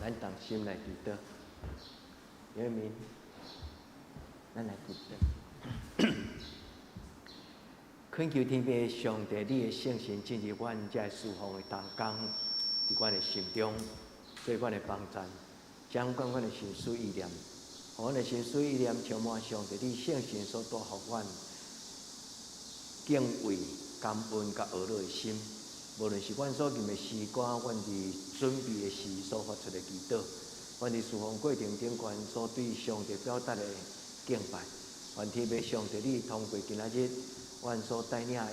咱同心來祈禱，因為咱來祈禱。懇求天父上帝，你的聖神進入阮這侍奉的同工，佇阮的心中，做阮的幫贊，掌管阮的心思意念，予阮的心思意念充滿上帝你聖神所帶予阮敬畏、感恩佮呵咾的心。無論是阮所吟的詩歌，阮佇準備的時所發出的祈禱，阮佇侍奉過程頂懸所對上帝表達的敬拜，願天父上帝你通過今仔日阮所帶領的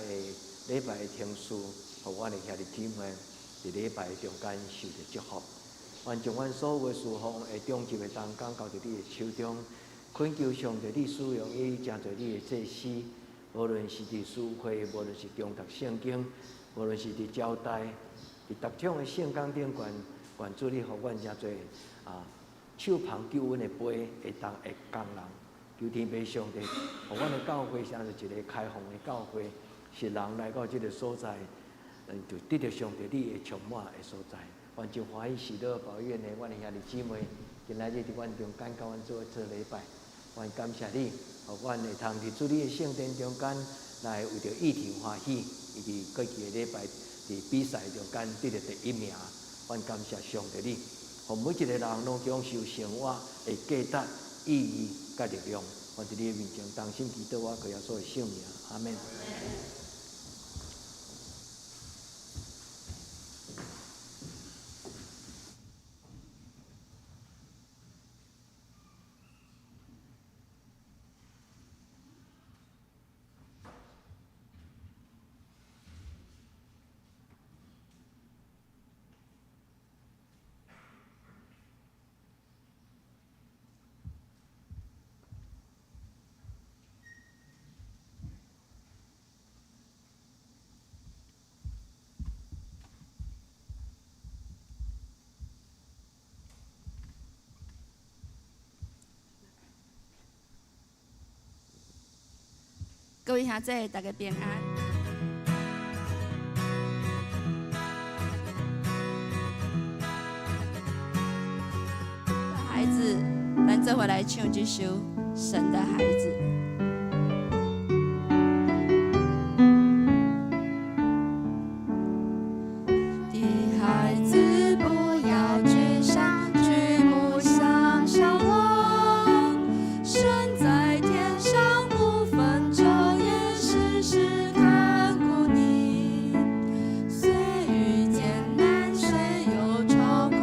禮拜的程序，予阮的兄弟姊妹佇禮拜的中間受著祝福。願將阮所有的侍奉的長執的同工交佇你的手中，懇求上帝你使用伊，成做你的祭司，無論是佇司會，無論是誦讀聖經，無論是佇招待，佇逐種的聖工頂懸，願主你予阮成做手捧救恩的杯，會當會工人。求天父上帝，予阮的教會成做一個開放的教會，是人來到這個所在，就得著上帝你的充滿的所在。願真歡喜喜樂保佑的阮的兄弟姊妹，今仔日佇阮中間佮阮做伙做禮拜，願感謝你，予阮會通佇主你的聖殿中間來為著義體歡喜。伊佇過去的禮拜佇比賽中間得著第一名，阮感謝上帝你，予每一個人攏享受生活的價值、意義佮力量。阮佇你的面前同心祈禱，我靠耶穌的聖名，阿們。各位兄弟，大家平安。孩子，咱做伙來唱這首《神的孩子》。的孩子，不要沮喪，舉目向上望，神在天上不分晝夜，時時看顧你。雖遇艱難，雖有愁苦，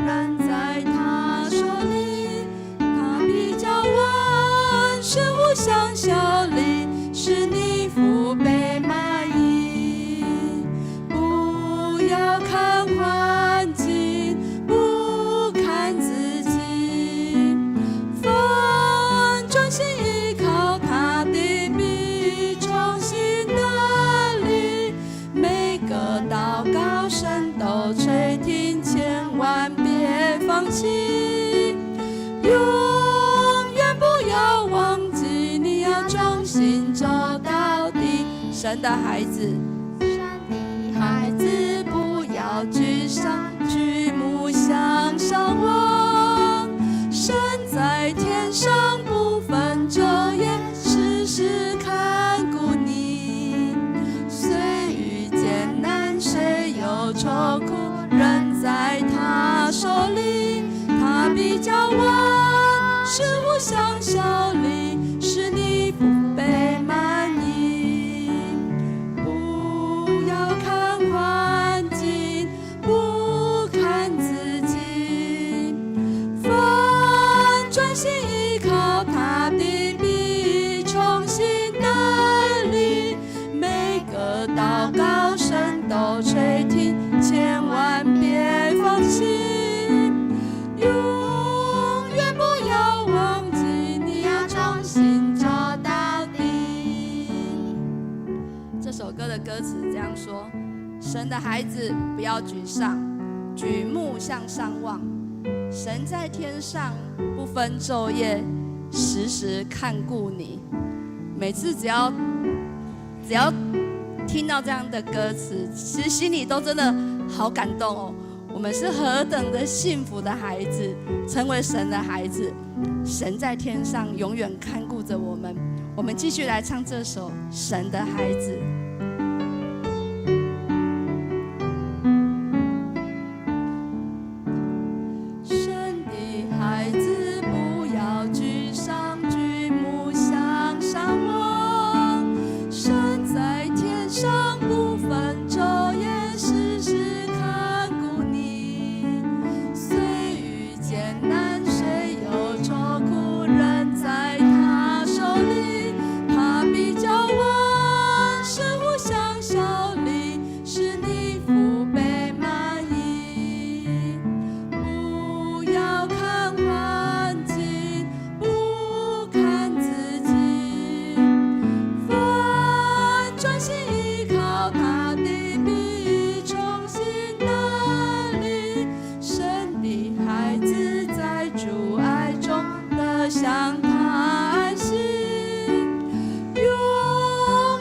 仍在他手裡。他必叫萬事互相效力，使你福杯滿溢。不要看環境，不看自己，凡專心依靠他的，必重新得力。每個禱告神都垂聽，千萬別放棄，永遠不要忘記，你要忠心走到底。神的孩子。神的孩子，不要沮喪，舉目向上望，神在天上不分晝夜，時時看顧你。雖遇艱難，雖有愁苦，仍在他手裡。他必叫萬事互相效力，使你福杯滿溢。不要看環境，不看自己，凡專心依靠他的，必重新得力。每個禱告神都垂聽，千萬別放棄，永遠不要忘記，你要忠心走到底。這首歌的歌詞這樣說：神的孩子，不要沮喪，舉目向上望，神在天上不分晝夜，時時看顧你。每次只要聽到這樣的歌詞，其實心裡都真的好感動哦。我們。們是何等的幸福的孩子，成為神的孩子，神在天上永遠看顧着我們。我們繼續來唱這首《神的孩子》。神的孩子，不要沮喪，舉目向上望，神在天上不分晝夜，時時看顧你。雖遇艱難，雖有愁苦，仍在他手裡。他必叫萬事互相效力，使你福杯滿溢。不要看環境，不看自己，反專心依靠他的，必重新得力。神的孩子在主愛中得享他安息，永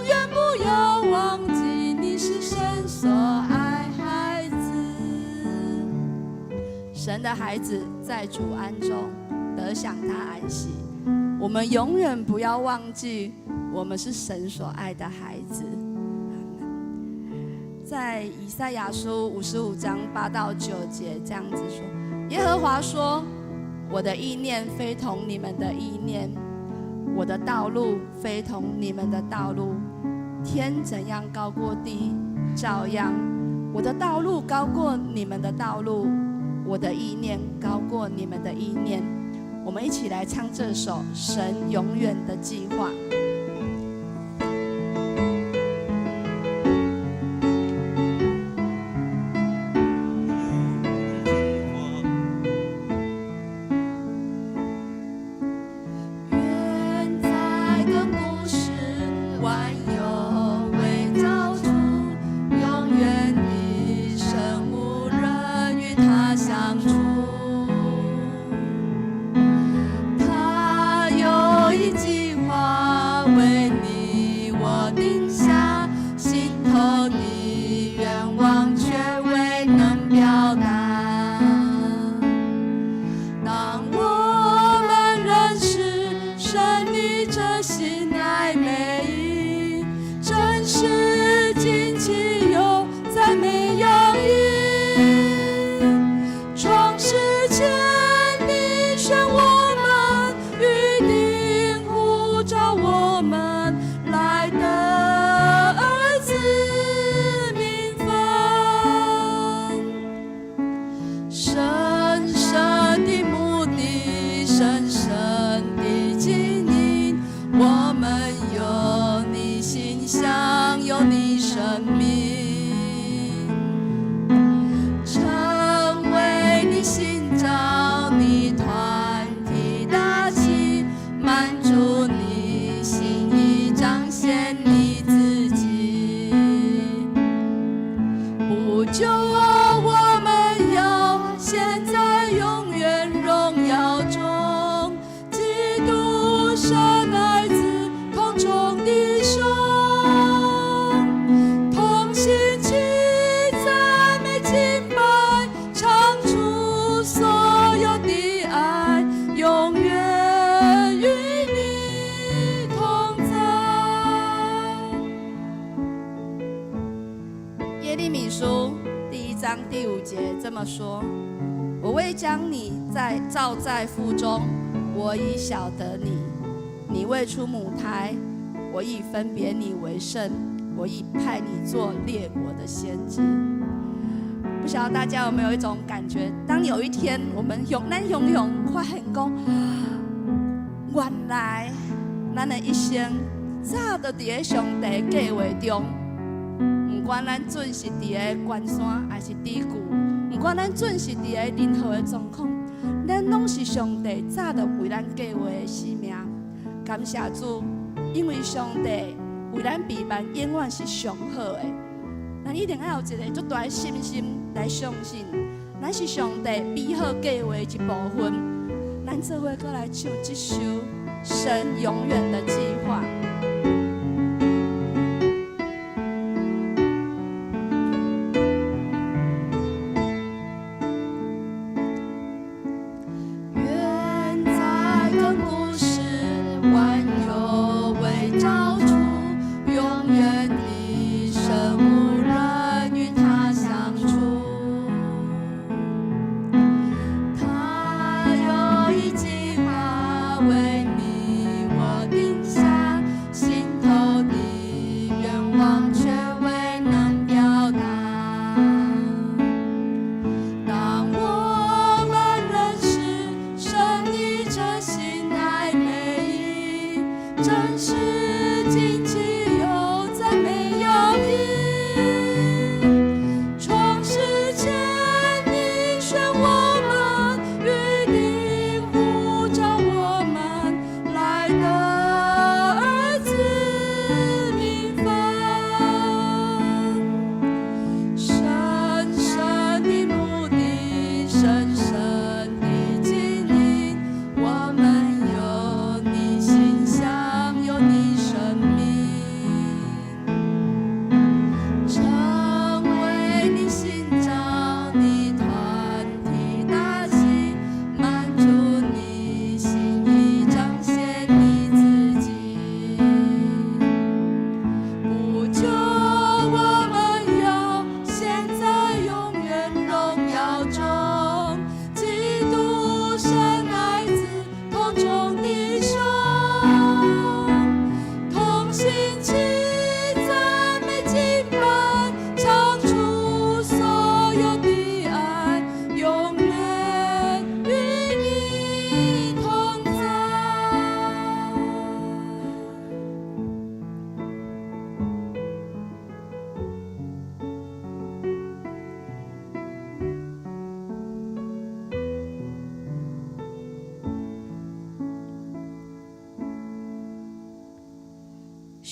遠不要忘記你是神所愛孩子。神的孩子在主安中得享他安息。我們永遠不要忘記，我們是神所愛的孩子。在以賽亞書55章8到9節這樣子說：耶和華說，我的意念非同你們的意念，我的道路非同你們的道路。天怎樣高過地，照樣我的道路高過你們的道路，我的意念高過你們的意念。我們一起來唱這首《神永遠的計劃》。遠在亙古時，萬有未造出，永遠的神無人與他相處。他有一計劃為你我定下，心頭的願望卻未能表達。當我們認識神你這心愛美意，真是驚奇又讚美洋溢。創世前你選我們，預定呼召我們來得兒子名分。深深的目的，深深的經營，我們有你形象，有你生命，成為你新造，你團體大器，滿足你心意，彰顯你自己。不久我們要顯在永遠榮耀中，基督神愛子同眾弟兄，同心齊讚美敬拜，唱出所有的愛，永遠與你同在。耶利米書第1章第5節這麼說：我未將你在造在腹中，我已曉得你；你未出母胎，我已分別你為聖，我已派你做列國的先知。不曉得大家有沒有一種感覺？當有一天我們雄咱雄雄發現講，原來咱的一生早就佇咧上帝計劃中。毋管咱準是佇咧關山，還是低谷，毋管咱準是佇咧任何的狀況，咱攏是上帝早就為咱計劃的生命。感謝主，因為上帝為咱備辦永遠是上好的。咱一定要有一个足大的信心來相信，咱是上帝美好計劃的一部分。咱做伙閣來唱這首神永遠的計劃。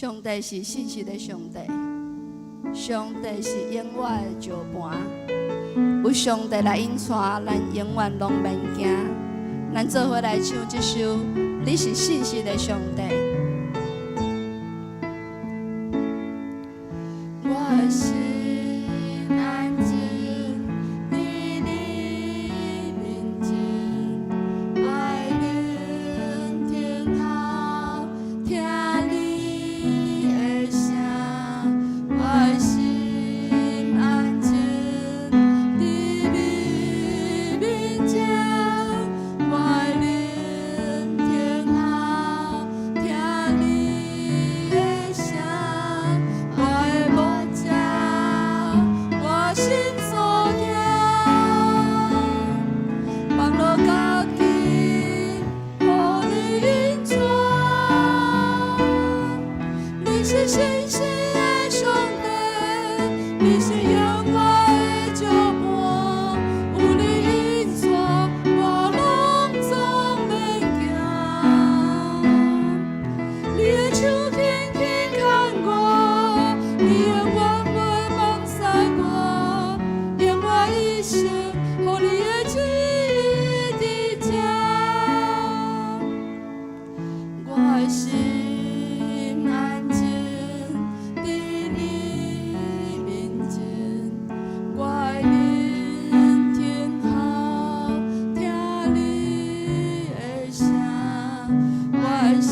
上帝是信實的上帝，上帝是永遠的石磐。有上帝來引帶，咱永遠攏免驚。咱做伙來唱這首《你是信實的上帝》。我心安靜佇你面前，愛聆聽候聽你的聲。我心安靜佇你面前，我聆聽候聽你的聲。我的牧者，我心所疼，放落家己，予你引帶。你是信實的上帝，你是永遠的石磐，有你引帶，我攏總免驚。你的手輕輕牽我，你永遠袂放捨我，用我一生予你的旨意佇這。我心安靜佇你面前，我聆聽候聽你的聲。我心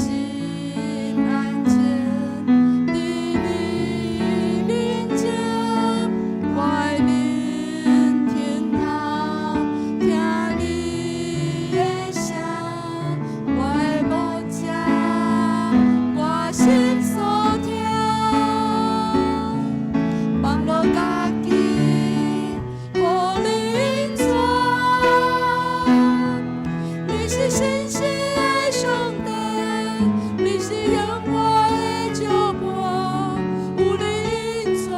安靜佇你面前，我聆聽候聽你的聲。我的牧者，我心所疼，放落家己，予你引帶。你是信實的上帝，你是永遠的石磐，有你引帶，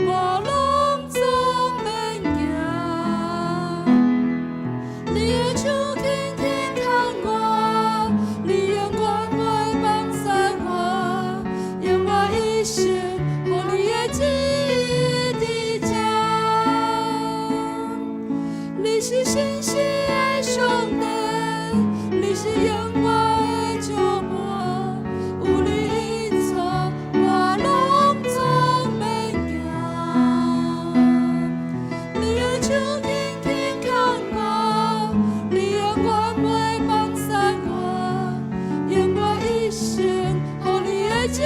我攏總免驚。你的手輕輕牽我，你永遠袂放捨我，用我一生予你的旨意佇這。你是信實的上帝，你是永遠的石磐，有你引帶，我攏總免驚。你的手輕輕牽我，你永遠袂放捨我，用我一生予你的旨意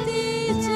佇這。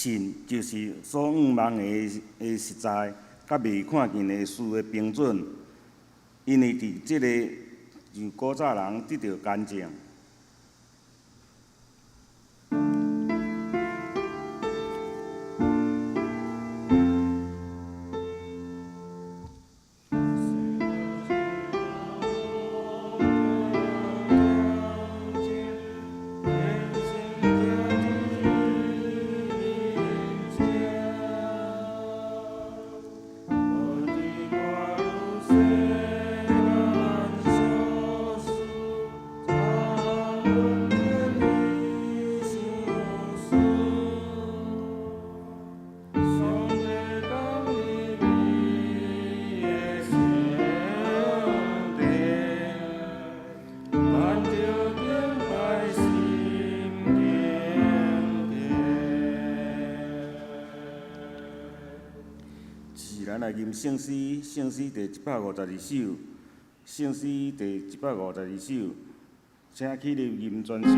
信就是所向望的實在，佮未看見的事的憑準。因為佇這个就古早人得著乾淨。是咱來吟聖詩，聖詩第152首，聖詩第152首，請起立吟全首。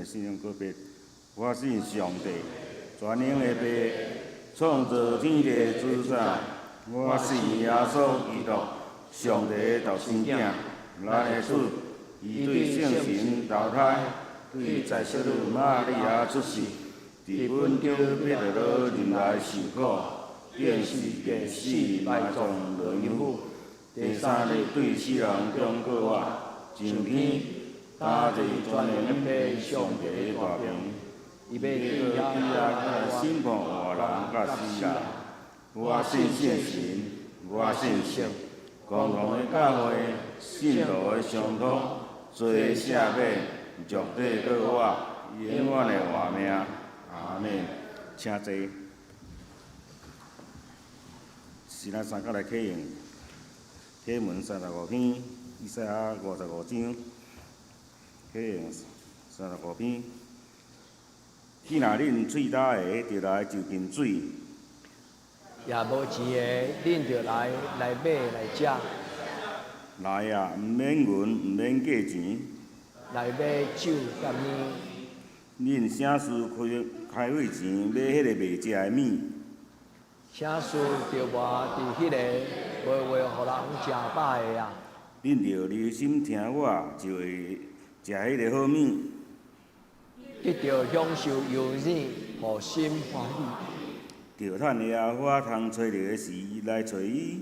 信仰告白，我信上帝，全能的父，創造天地主宰。我信耶穌基督，上帝的獨生囝，咱的主，伊對聖神投胎，對在聖女瑪利亞出世，佇本丟彼拉多入來受苦，釘十架死埋葬落陰府，第三日對死人中復活，上天，擔坐全能的上帝的大爿。伊欲佇遐來審判活人佮死人。我信聖神，我信聖共同的教會，聖徒的相通，罪的赦免，肉體復活，永遠的活命。阿們。請坐。是咱三角來啟用，啟文35篇，以賽亞55章，啟用三十五篇。既若恁喙焦的，就來就近水；也無錢的，恁就來來買來食。來啊，毋免銀，毋免價錢。來買酒佮奶。恁啥事開開費錢買彼个袂食的物？啥事著活佇彼个無話予人食飽的啊？恁著留心聽我，就會食彼个好物。得著享受油乳，予心歡喜。著趁耶和華通揣著的時來揣伊。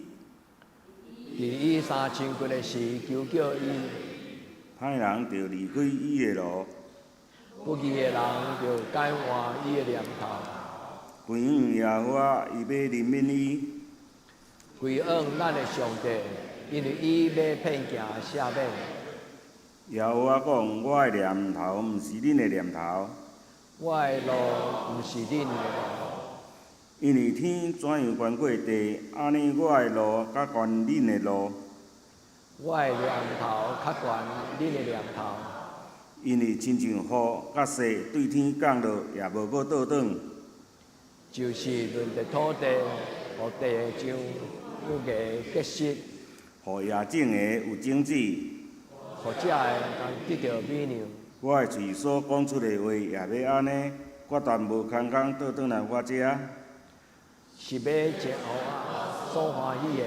佇伊三親骨的時，求叫伊。歹人著離開伊的路。不義的人著改換伊的念頭。歸向耶和華，伊欲憐憫伊。歸向咱的上帝，因為伊欲遍行赦免。耶和華講：我的念頭毋是恁的念頭，我的路毋是恁的路。因為天怎樣懸過地，按呢我的路較懸恁的路。我的念頭較懸恁的念頭。因為親像雨佮雪對天降落，也無閣倒轉。就是潤著土地，予地上有芽結實，予野種的有種子，予食的通得著米糧。我的喙所講出的話也欲按呢，決斷無空空倒轉來我遮。是欲予我所歡喜的，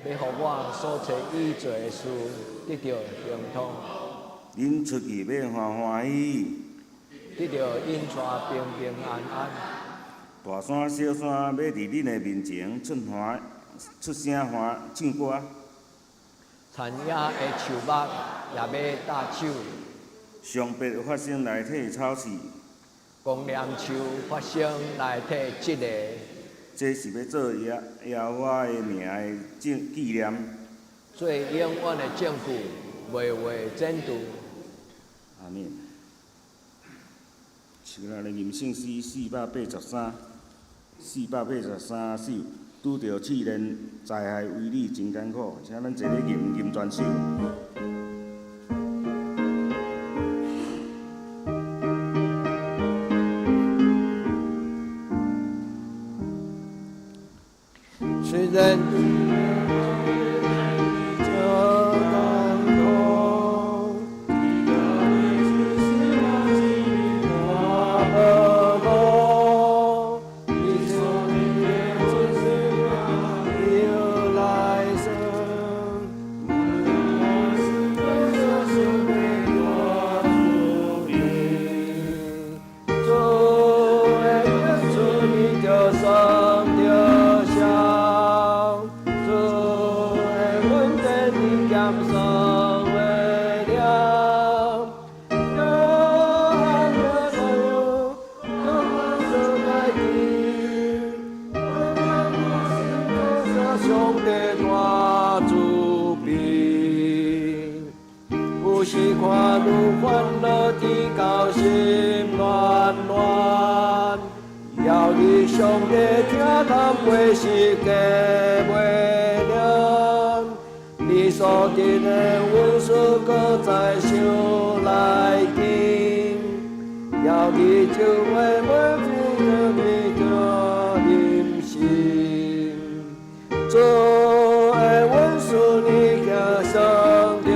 欲予我所揣伊做的事得著亨通。恁出去欲歡歡喜喜，得著引帶平平安安。大山小山欲佇恁的面前出歡出聲歡唱歌。田野的樹木也欲搭手。松柏發聲來替草刺。公楝樹發聲來替蟄个。這是欲做耶耶和華的名的證紀念。做永遠的證據，袂會剪除。阿們。是咱來吟聖詩483，483首，拄著試煉災害為你真艱苦，請咱齊咧吟吟全首。雖然真艱苦，上帝大慈悲，有時看愈煩惱，天到心亂亂，猶記上帝疼痛袂是假袂靈，你所得的恩賜閣再想來見，猶記就會每一個你的任性。主的恩賜你行上著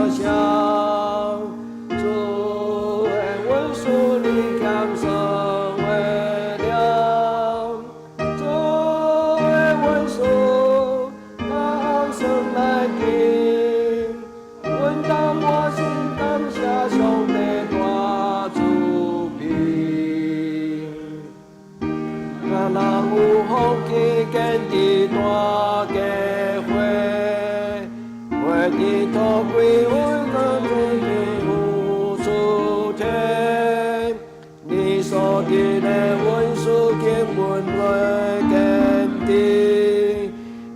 啥？主的恩賜你減算袂了。主的恩賜當算來見，阮當我心日頭歸阮個做有主體，你所得的恩賜經文來堅定，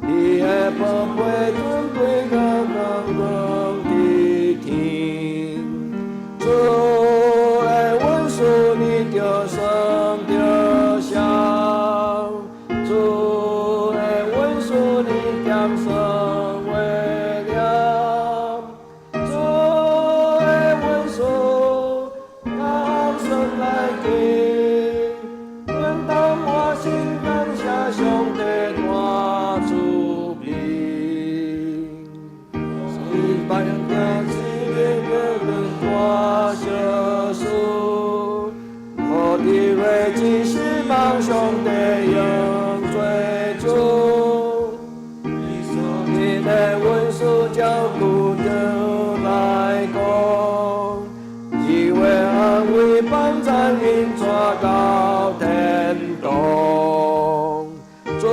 你的寶貝尊貴剛剛剛的天，主的恩賜你著算著曉，主的恩賜你減算為了，主的恩賜當算來記，阮當滿心感謝上帝大慈悲。是別人聽這個大小事，予佇月只希望上帝用做主。你的恩賜照顧著來講，以為安慰幫贊因帶到天堂。主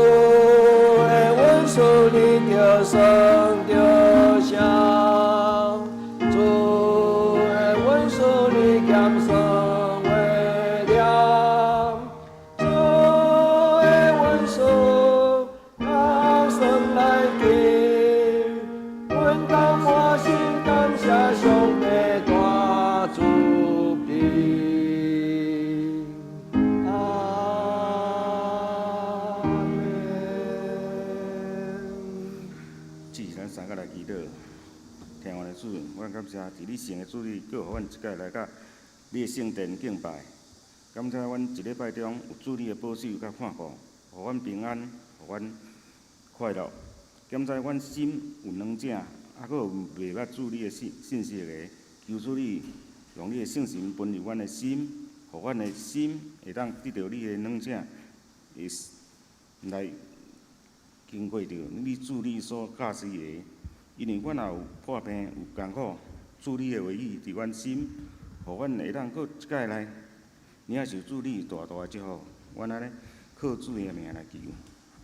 的恩賜你著算著曉，主的恩賜你減算為了，主的恩賜當算來記，阮當滿心感謝上帝大慈悲。阿們。這是咱三個來祈禱，天父的主，阮感謝佇你聖的主日，閣予阮一擺來到你的聖殿敬拜。感謝阮一禮拜中有主你的保守佮看顧，予阮平安，予阮快樂。感謝阮心有軟正，猶閣有袂捌主你的信信息的，求主你用你的聖神分入阮的心，予阮的心會當得著你的軟正，會來經過著你主你所教示的。因為阮也有破病，有艱苦，主你的話語佇阮心，予阮會當閣一擺來領受主你大大的祝福。阮按呢靠主的名來求，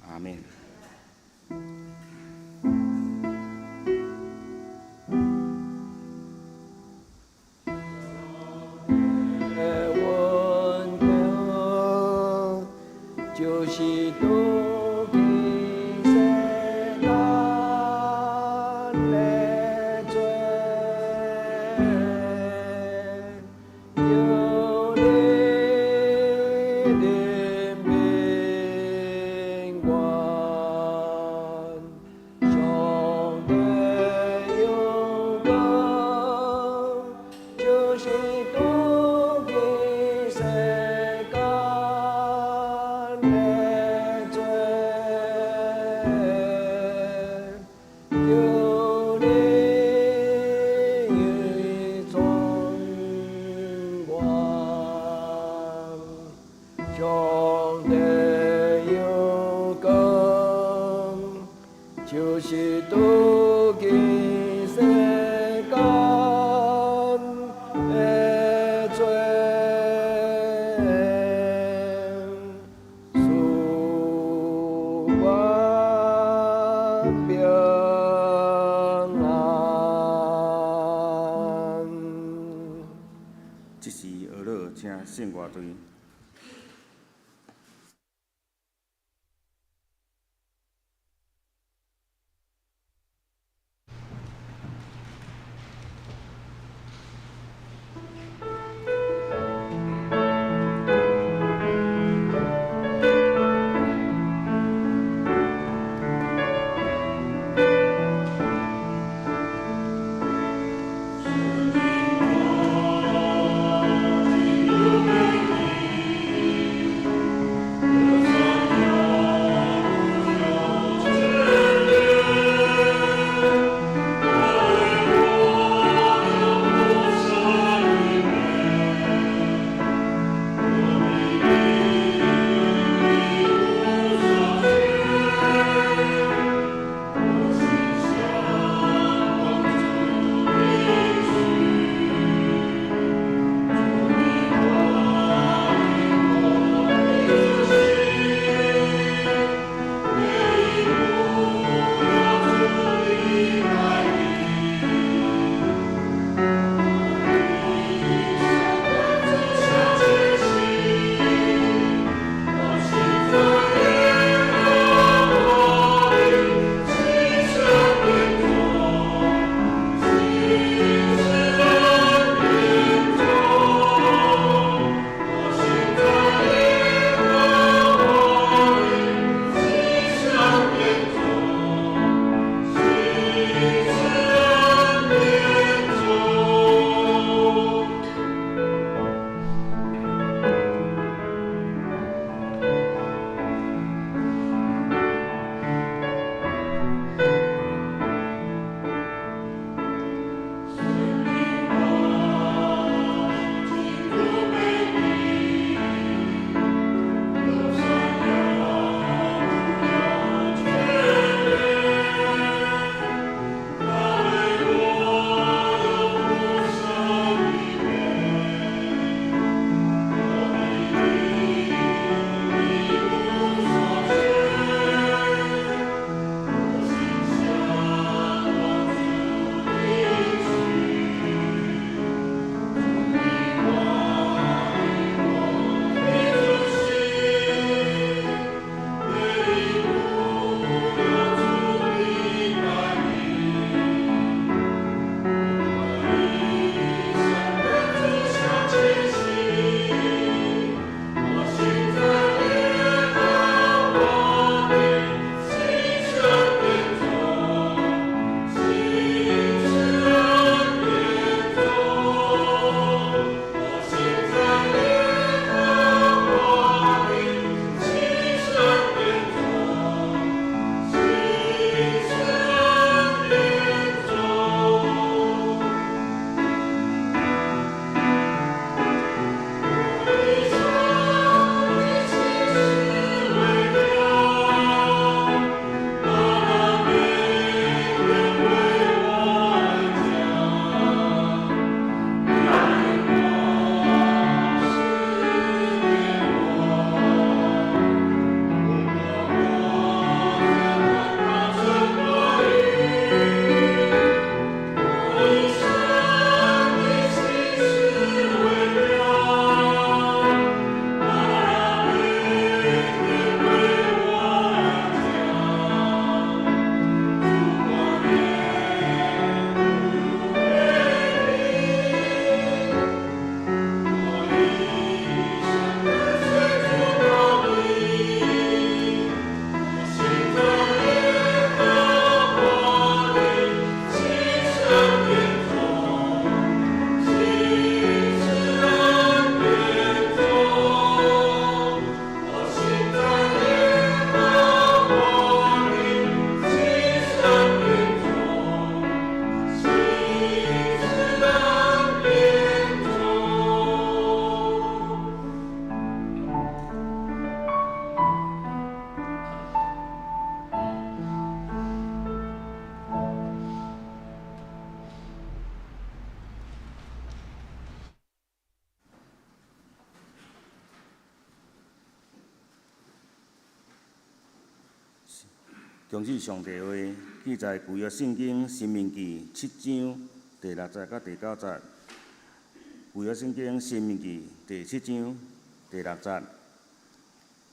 阿們。的溫度，就是拄見世間的罪，求你憐憫阮，上帝有光，就是拄見世間的罪，求你寵阮，上帝有光，就是拄見世間的罪，賜阮平安。這時呵咾，請聖樂隊。主的國，進入美麗。恭喜上帝話記載舊約聖經申命記七章第六節到第九節。舊約聖經申命記第七章第六節，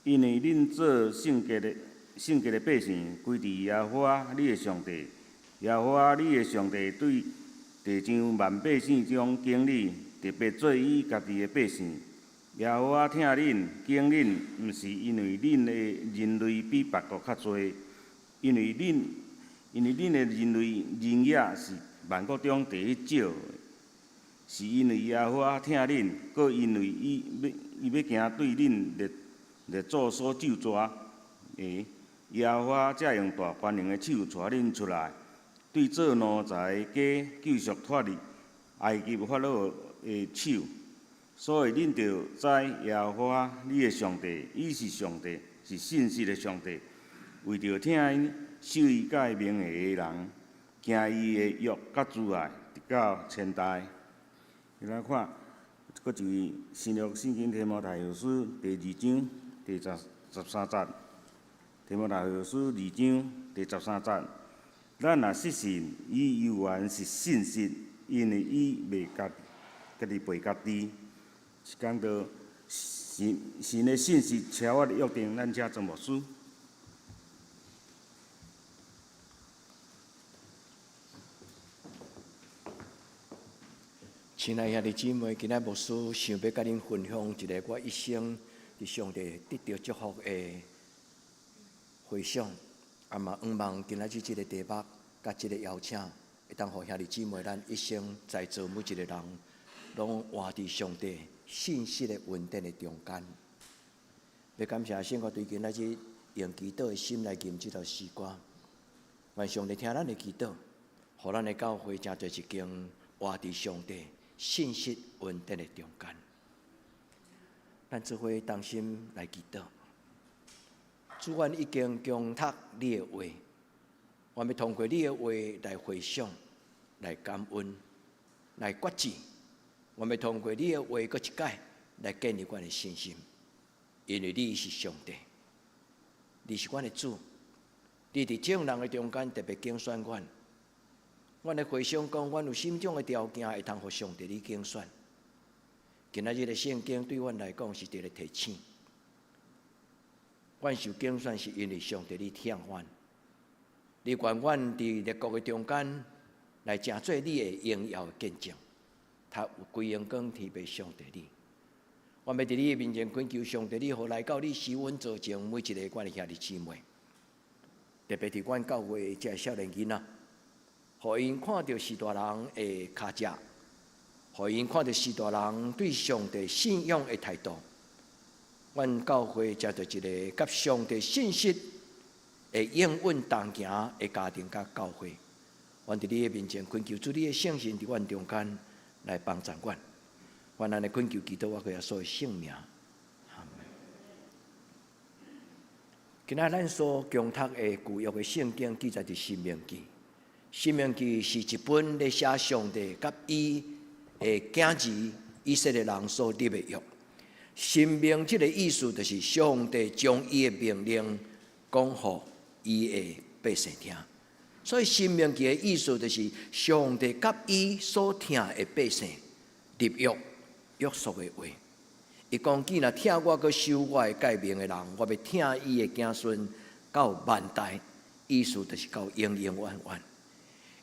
因為恁做聖潔的百姓，歸佇耶和華你的上帝。耶和華你的上帝對地上萬百姓中揀你，特別做伊家己的百姓。耶和華疼恁，揀恁，毋是因為恁的人類比別國較濟，因為恁的人類人額是萬國中第一少的，是因為耶和華疼恁，閣因為伊欲行對恁列祖所咒詛的，耶和華才用大權能的手帶恁出來，對做奴才的家救贖脫離埃及法老的手。所以恁著知耶和華你的上帝，伊是上帝，是信實的上帝。為著疼伊、守伊誡命的人，行伊的約佮慈愛，直到千代。你來看，閣一位新約聖經提摩太後書第二章第十三節。提摩太後書二章第十三節，咱若失信，伊猶原是信實，因為伊袂家己背家己。是講到神的信實超越約定，咱請曾牧師。親愛兄弟姊妹，今仔牧師想欲佮恁分享一个我一生佇上帝得著祝福的回想，啊嘛，向望今仔日這个題目佮這个邀請，會當予兄弟姊妹咱一生在座每一个人，攏活佇上帝信實的恩典的中間。欲感謝聖父對今仔日用祈禱的心來吟這首詩歌，願上帝聽咱的祈禱，予咱的教會成做一間活佇上帝信實恩典的中間。咱做伙同心來祈禱。主，阮已經恭讀你的話，阮欲通過你的話來回想、來感恩、來決志。阮欲通過你的話，閣一擺來建立阮的信心，因為你是上帝，你是阮的主，你佇眾人的中間特別揀選阮。阮咧回想講，阮有啥物種的條件會通予上帝你揀選。今仔日的聖經對阮來講是一个提醒。阮受揀選是因為上帝你疼阮，你願阮佇列國的中間來成做你的榮耀的見證，他有歸榮光天父上帝你。阮欲佇你的面前懇求上帝，你予來到你施恩座前每一个阮的兄弟姊妹，特別佇阮教會這少年囡仔，予𪜶看著序大人的跤跡，予𪜶看著序大人對上帝信仰的態度。阮教會成做一个佮上帝信實的應允同行的家庭佮教會。阮佇你的面前懇求主，你的聖神佇阮中間來幫助阮。阮按呢懇求祈禱，我耶穌的聖名。今仔咱所恭讀的舊約的聖經記載佇申命記。申命記是一本咧寫上帝佮伊的囝兒以色列人所立的約。申命這个意思就是上帝將伊的命令講予伊的百姓聽。所以申命記的意思就是上帝佮伊所疼的百姓立約約束的話。伊講：既若疼我，閣守我的誡命的人，我欲疼伊的子孫到萬代。意思就是到永永遠遠。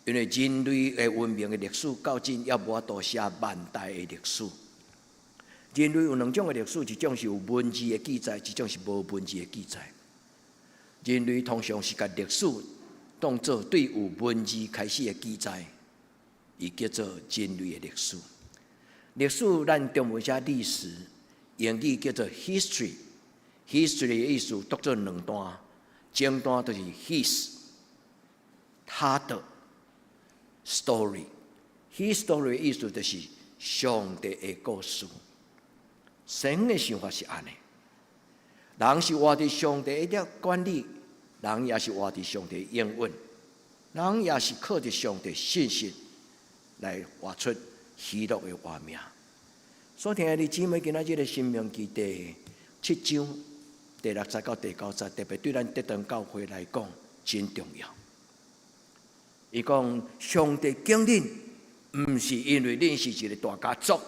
因為人類的文明的歷史到今猶無法度寫萬代的歷史。人類有兩種的歷史，一種是有文字的記載，一種是無文字的記載。人類通常是共歷史當做對有文字開始的記載，伊叫做人類的歷史。歷史咱中文寫歷史，英語叫做 history。history 的意思讀做兩段，前段就是 his，他的 story。his story 的意思就是上帝的故事。神的想法是按呢，人是活佇上帝的管理，人也是活佇上帝應允，人也是靠著上帝信實來活出喜樂的活命。所聽的姊妹，今仔日的申命記第七章第六節到第九節，特別對咱德堂教會來講，真重要。伊講上帝揀恁，毋是因為恁是一個大家族；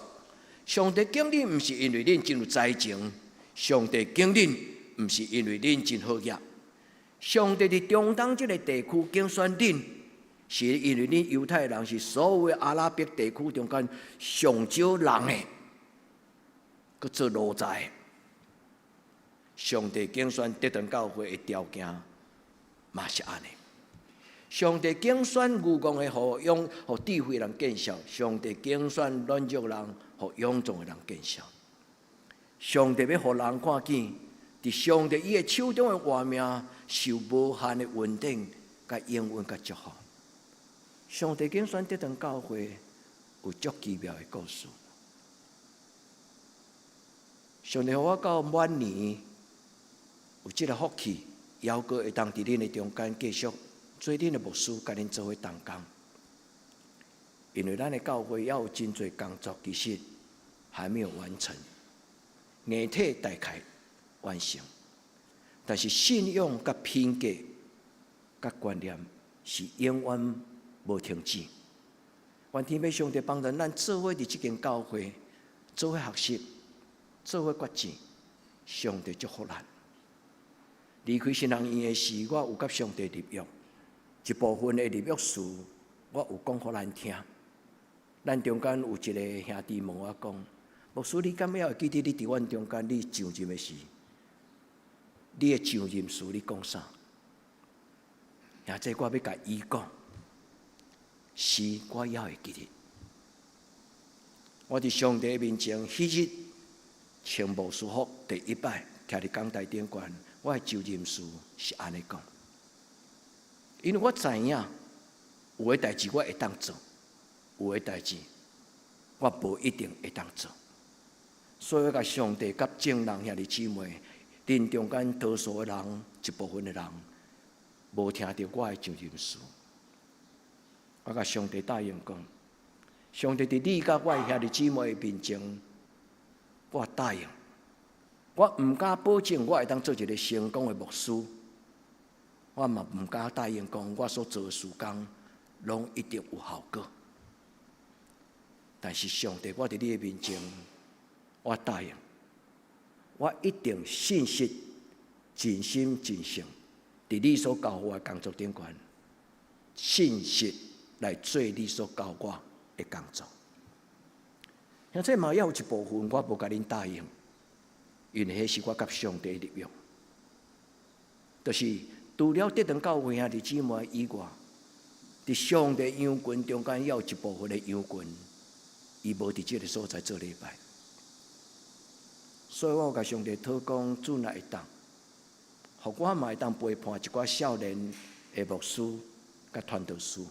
上帝揀恁，毋是因為恁真有才情；上帝揀恁，毋是因為恁真好額。上帝佇中東這個地區揀選恁，是因為恁猶太人是所有阿拉伯地區中間上少人的，閣做奴才。上帝揀選得堂教會的條件嘛是按呢。上帝揀選愚戇的，予勇予智慧人見笑；上帝揀選軟弱人，予勇壯的人見笑。上帝欲予人看見，佇上帝伊的手中的活命，受無限的恩典、佮應允、佮祝福。上帝揀選得堂教會有足奇妙的故事。上帝予我到晚年有這个福氣，猶閣會當佇恁的中間繼續做恁的牧師，佮恁做伙同工。因為咱的教會猶有真濟工作，其實還沒有完成，硬體大概完成，但是信仰佮品格佮觀念是永遠無停止。願天父上帝幫助咱做伙佇這間教會，做伙學習，做伙決志，上帝祝福咱。離開神學院的時，我有佮上帝立約，一部分的立約詞，我有講予咱聽。咱中間有一个兄弟問我講：牧師，你敢猶會記得你佇阮中間你上任的時，你的上任詞你講啥？兄弟，我欲共伊講，是我猶會記得。我佇上帝面前，彼日穿牧師服第一擺徛佇講台頂懸，我的就任詞是按呢講，因為我知影有的代誌我會當做，有的代誌我無一定會當做，所以我共上帝佮眾人兄弟姊妹，恁中間多數的人，一部分的人，無聽著我的就任詞。我共上帝答應講，上帝佇你佮我的兄弟姊妹面前，我答應，我毋敢保證我會當做一个成功的牧師，我嘛毋敢答應講我所做的事工攏一定有效果。但是上帝，我佇你的面前，我答應，我一定信實、盡心盡性，佇你所交予我的工作頂懸，信實來做你所交我的工作。兄弟嘛，猶有一部分我無共恁答應，因為彼是我佮上帝立約，就是除了得堂教會兄弟姊妹以外，佇上帝羊群中間，猶有一部分的羊群，伊無佇這个所在做禮拜，所以我有共上帝禱講，主若會當，予我嘛會當陪伴一寡少年的牧師佮傳道士。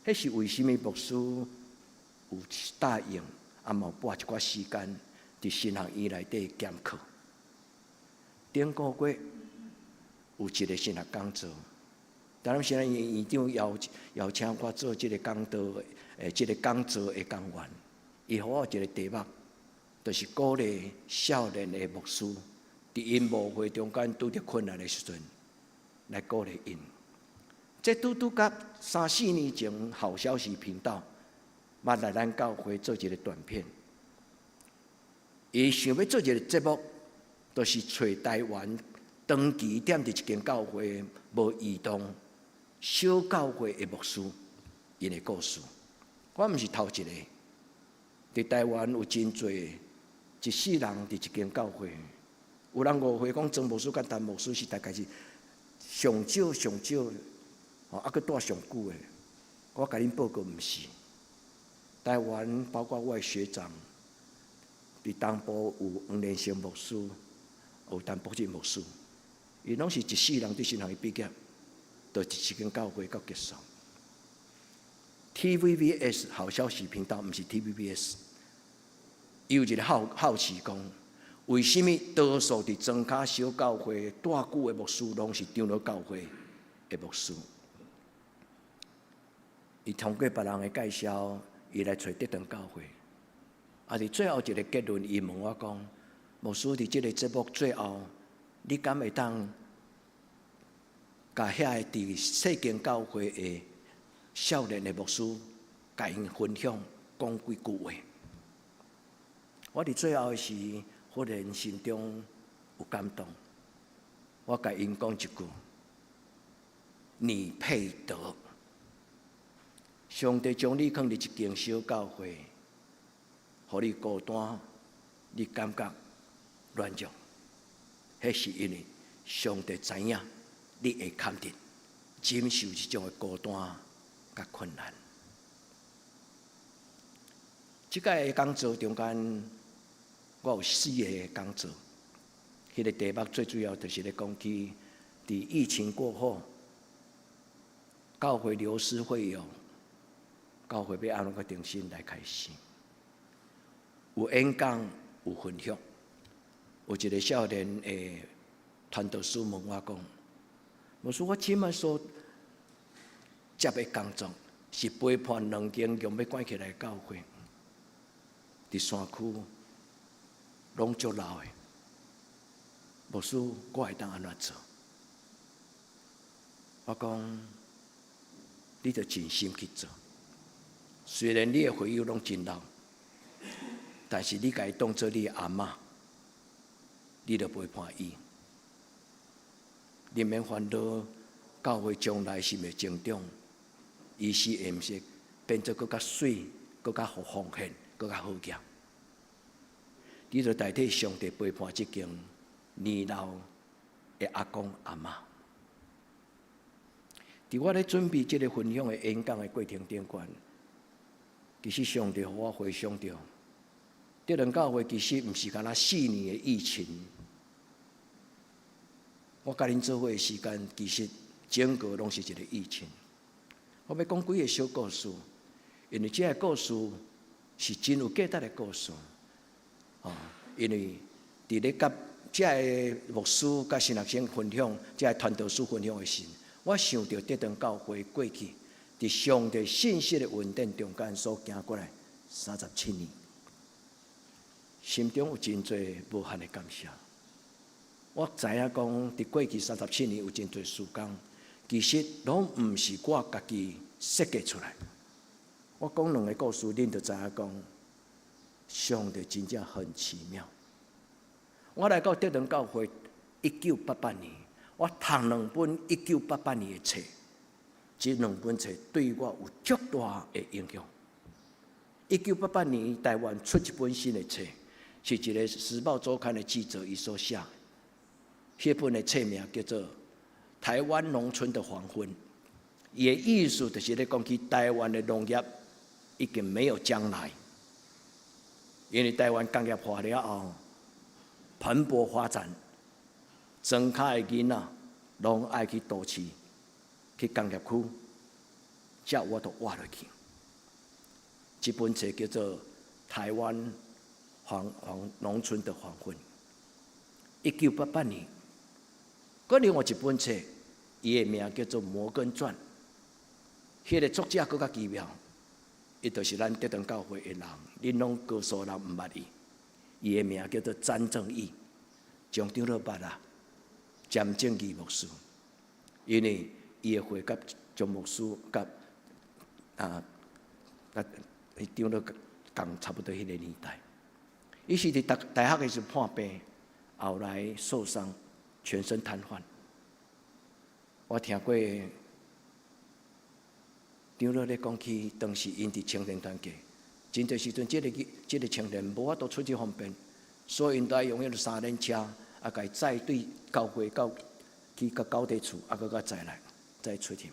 彼是為啥物牧師有答應，啊嘛有撥一寡時間佇神學院內底兼課。頂個月有一个神學講座，台南神學院院長邀邀請我做這个講道，這个講座的講員。伊予我一个題目，就是鼓勵少年的牧師，佇𪜶牧會中間拄著困難的時陣，來鼓勵𪜶。這拄拄佮三四年前，好消息頻道捌來咱教會做一个短片。伊想欲做一个節目，就是揣台灣長期踮佇一間教會無移動小教會的牧師，𪜶的故事。我毋是頭一个，佇台灣有真濟一世人佇一間教會，有人誤會講莊牧師佮陳牧師是大概是上少上少，吼，啊閣蹛上久的。我共恁報告毋是，台灣包括我的學長，佇東部有黃連勝牧師，有陳博志牧師，𪜶攏是一世人佇神學院畢業，就一間教會到結束。TVBS 好消息頻道，毋是 TVBS，伊有一个好好奇講，為啥物多數佇莊跤小教會蹛久的牧師，攏是長老教會的牧師？伊通過別人的介紹，伊來揣得堂教會。啊！佇最後一个結論，伊問我講：牧師佇這个節目最後，你敢會當共遐个佇世間教會的少年的牧師，共𪜶分享講幾句話。我佇最後的時，忽然心中有感動，我共𪜶講一句：你配得。上帝將你放佇一間小教會，予你孤單，你感覺軟弱，彼是因為上帝知影你會堪得忍受這種的孤單佮困難。這擺的講座中間，我有四個講座，彼個題目最主要就是咧講起，佇疫情過後，教會流失會友，教會欲按怎閣重新來開始？有演講，有分享，有一個少年的傳道師問我講：牧師，我這擺所接的工作是陪伴兩間用欲關起來的教會，佇山區攏足老的。牧師，我會當按怎做？我講，你著盡心去做。雖然你的會友攏真老，但是你共伊當做你的阿嬤，你著陪伴伊。你免煩惱教會將來是毋會成長，伊是會毋是變做閣較媠、閣較予奉獻、閣較好額。你著代替上帝陪伴這間年老的阿公阿嬤。佇我咧準備這個分享的演講的過程頂懸，其實上帝予我回想著，德隆教會其實毋是干焦4年的疫情。我佮恁做伙的時間，其實整個攏是一個疫情。我欲講幾个小故事，因為這个故事是真有價值的故事。哦，因為佇咧佮這个牧師佮神學生分享，這个傳道師分享的時，我想著德隆教會過去佇上帝信實的恩典中間所行過來37年，心中有真濟無限的感謝。我知影講，佇過去三十七年有真濟事工，其實攏毋是我家己設計出來。我講兩个故事，恁就知影講，上帝真正很奇妙。我來到德隆教會，一九八八年，我讀兩本一九八八年的冊，這兩本冊對我有足大的影響。一九八八年，台灣出一本新的冊，是一个《時報週刊》的記者伊所寫。彼本的冊名叫做《台灣農村的黃昏》，伊的意思就是咧講起台灣的農業已經沒有將來，因為台灣工業化了後，蓬勃發展，莊跤的囡仔攏愛去都市，去工業區，才有法度活落去。這本冊叫做《台灣黃黃農村的黃昏》，一九八八年。閣另外一本冊，伊的名叫做《摩根傳》，彼个作者閣較奇妙，伊就是咱德隆教會的人，恁攏多數人毋捌伊。伊的名叫做詹正義，張長老捌啊，詹正義牧師，因為伊的歲佮張牧師佮啊，佮長老仝差不多彼个年代。伊是佇讀大學的時破病，後來受傷，全身癱瘓。我聽過長老咧講起，當時𪜶佇青年團契，真濟時陣，這个青年無法度出入方便，所以𪜶都愛用彼个三輪車，啊，共伊載對教會到去到九地厝，啊，閣閣載來，再出去。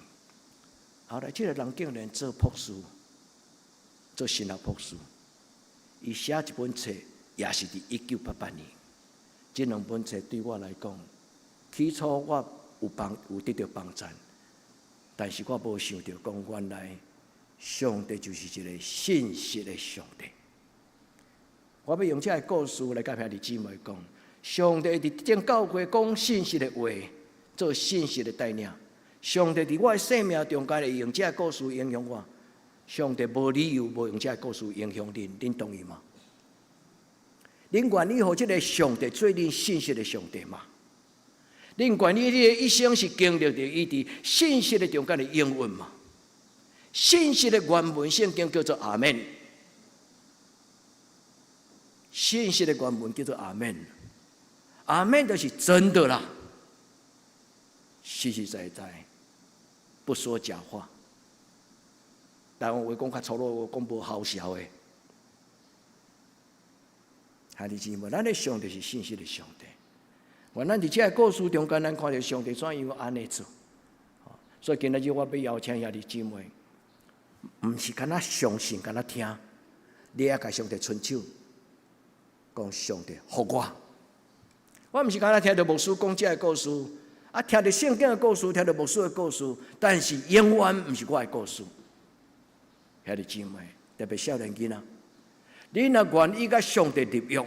後來，這个人竟然做博士，做神學博士，伊寫一本冊，也是佇一九八八年。這兩本冊對我來講，起初我有幫有得著幫贊，但是我無想著講原來上帝就是一個信實的上帝。我欲用這个故事來佮兄弟姊妹講，上帝佇這間教會講信實的話，做信實的帶領。上帝佇我的生命中間會用這个故事影響我，上帝無理由無用這個故事影響恁，恁同意嗎？恁願意予這个上帝做恁信實的上帝嗎？恁願意你的一生是經歷著伊佇信實的中間的應允嗎？信實的原文聖經叫做阿門。信實的原文叫做阿門，阿門就是真的啦，實實在在，不說假話。台灣話講較粗魯，講無好笑的。兄弟姊妹，咱的上帝是信實的上帝。願咱佇這个故事中間，咱看著上帝怎樣按呢做。所以今仔日我欲邀請兄弟姊妹，毋是干焦相信，干焦聽，你愛共上帝伸手，講上帝予我。我毋是干焦聽著牧師講這个故事，啊，聽著聖經的故事，聽著牧師的故事，但是永遠毋是我的故事。兄弟姊妹，特別少年囡仔，你若願意佮上帝立約，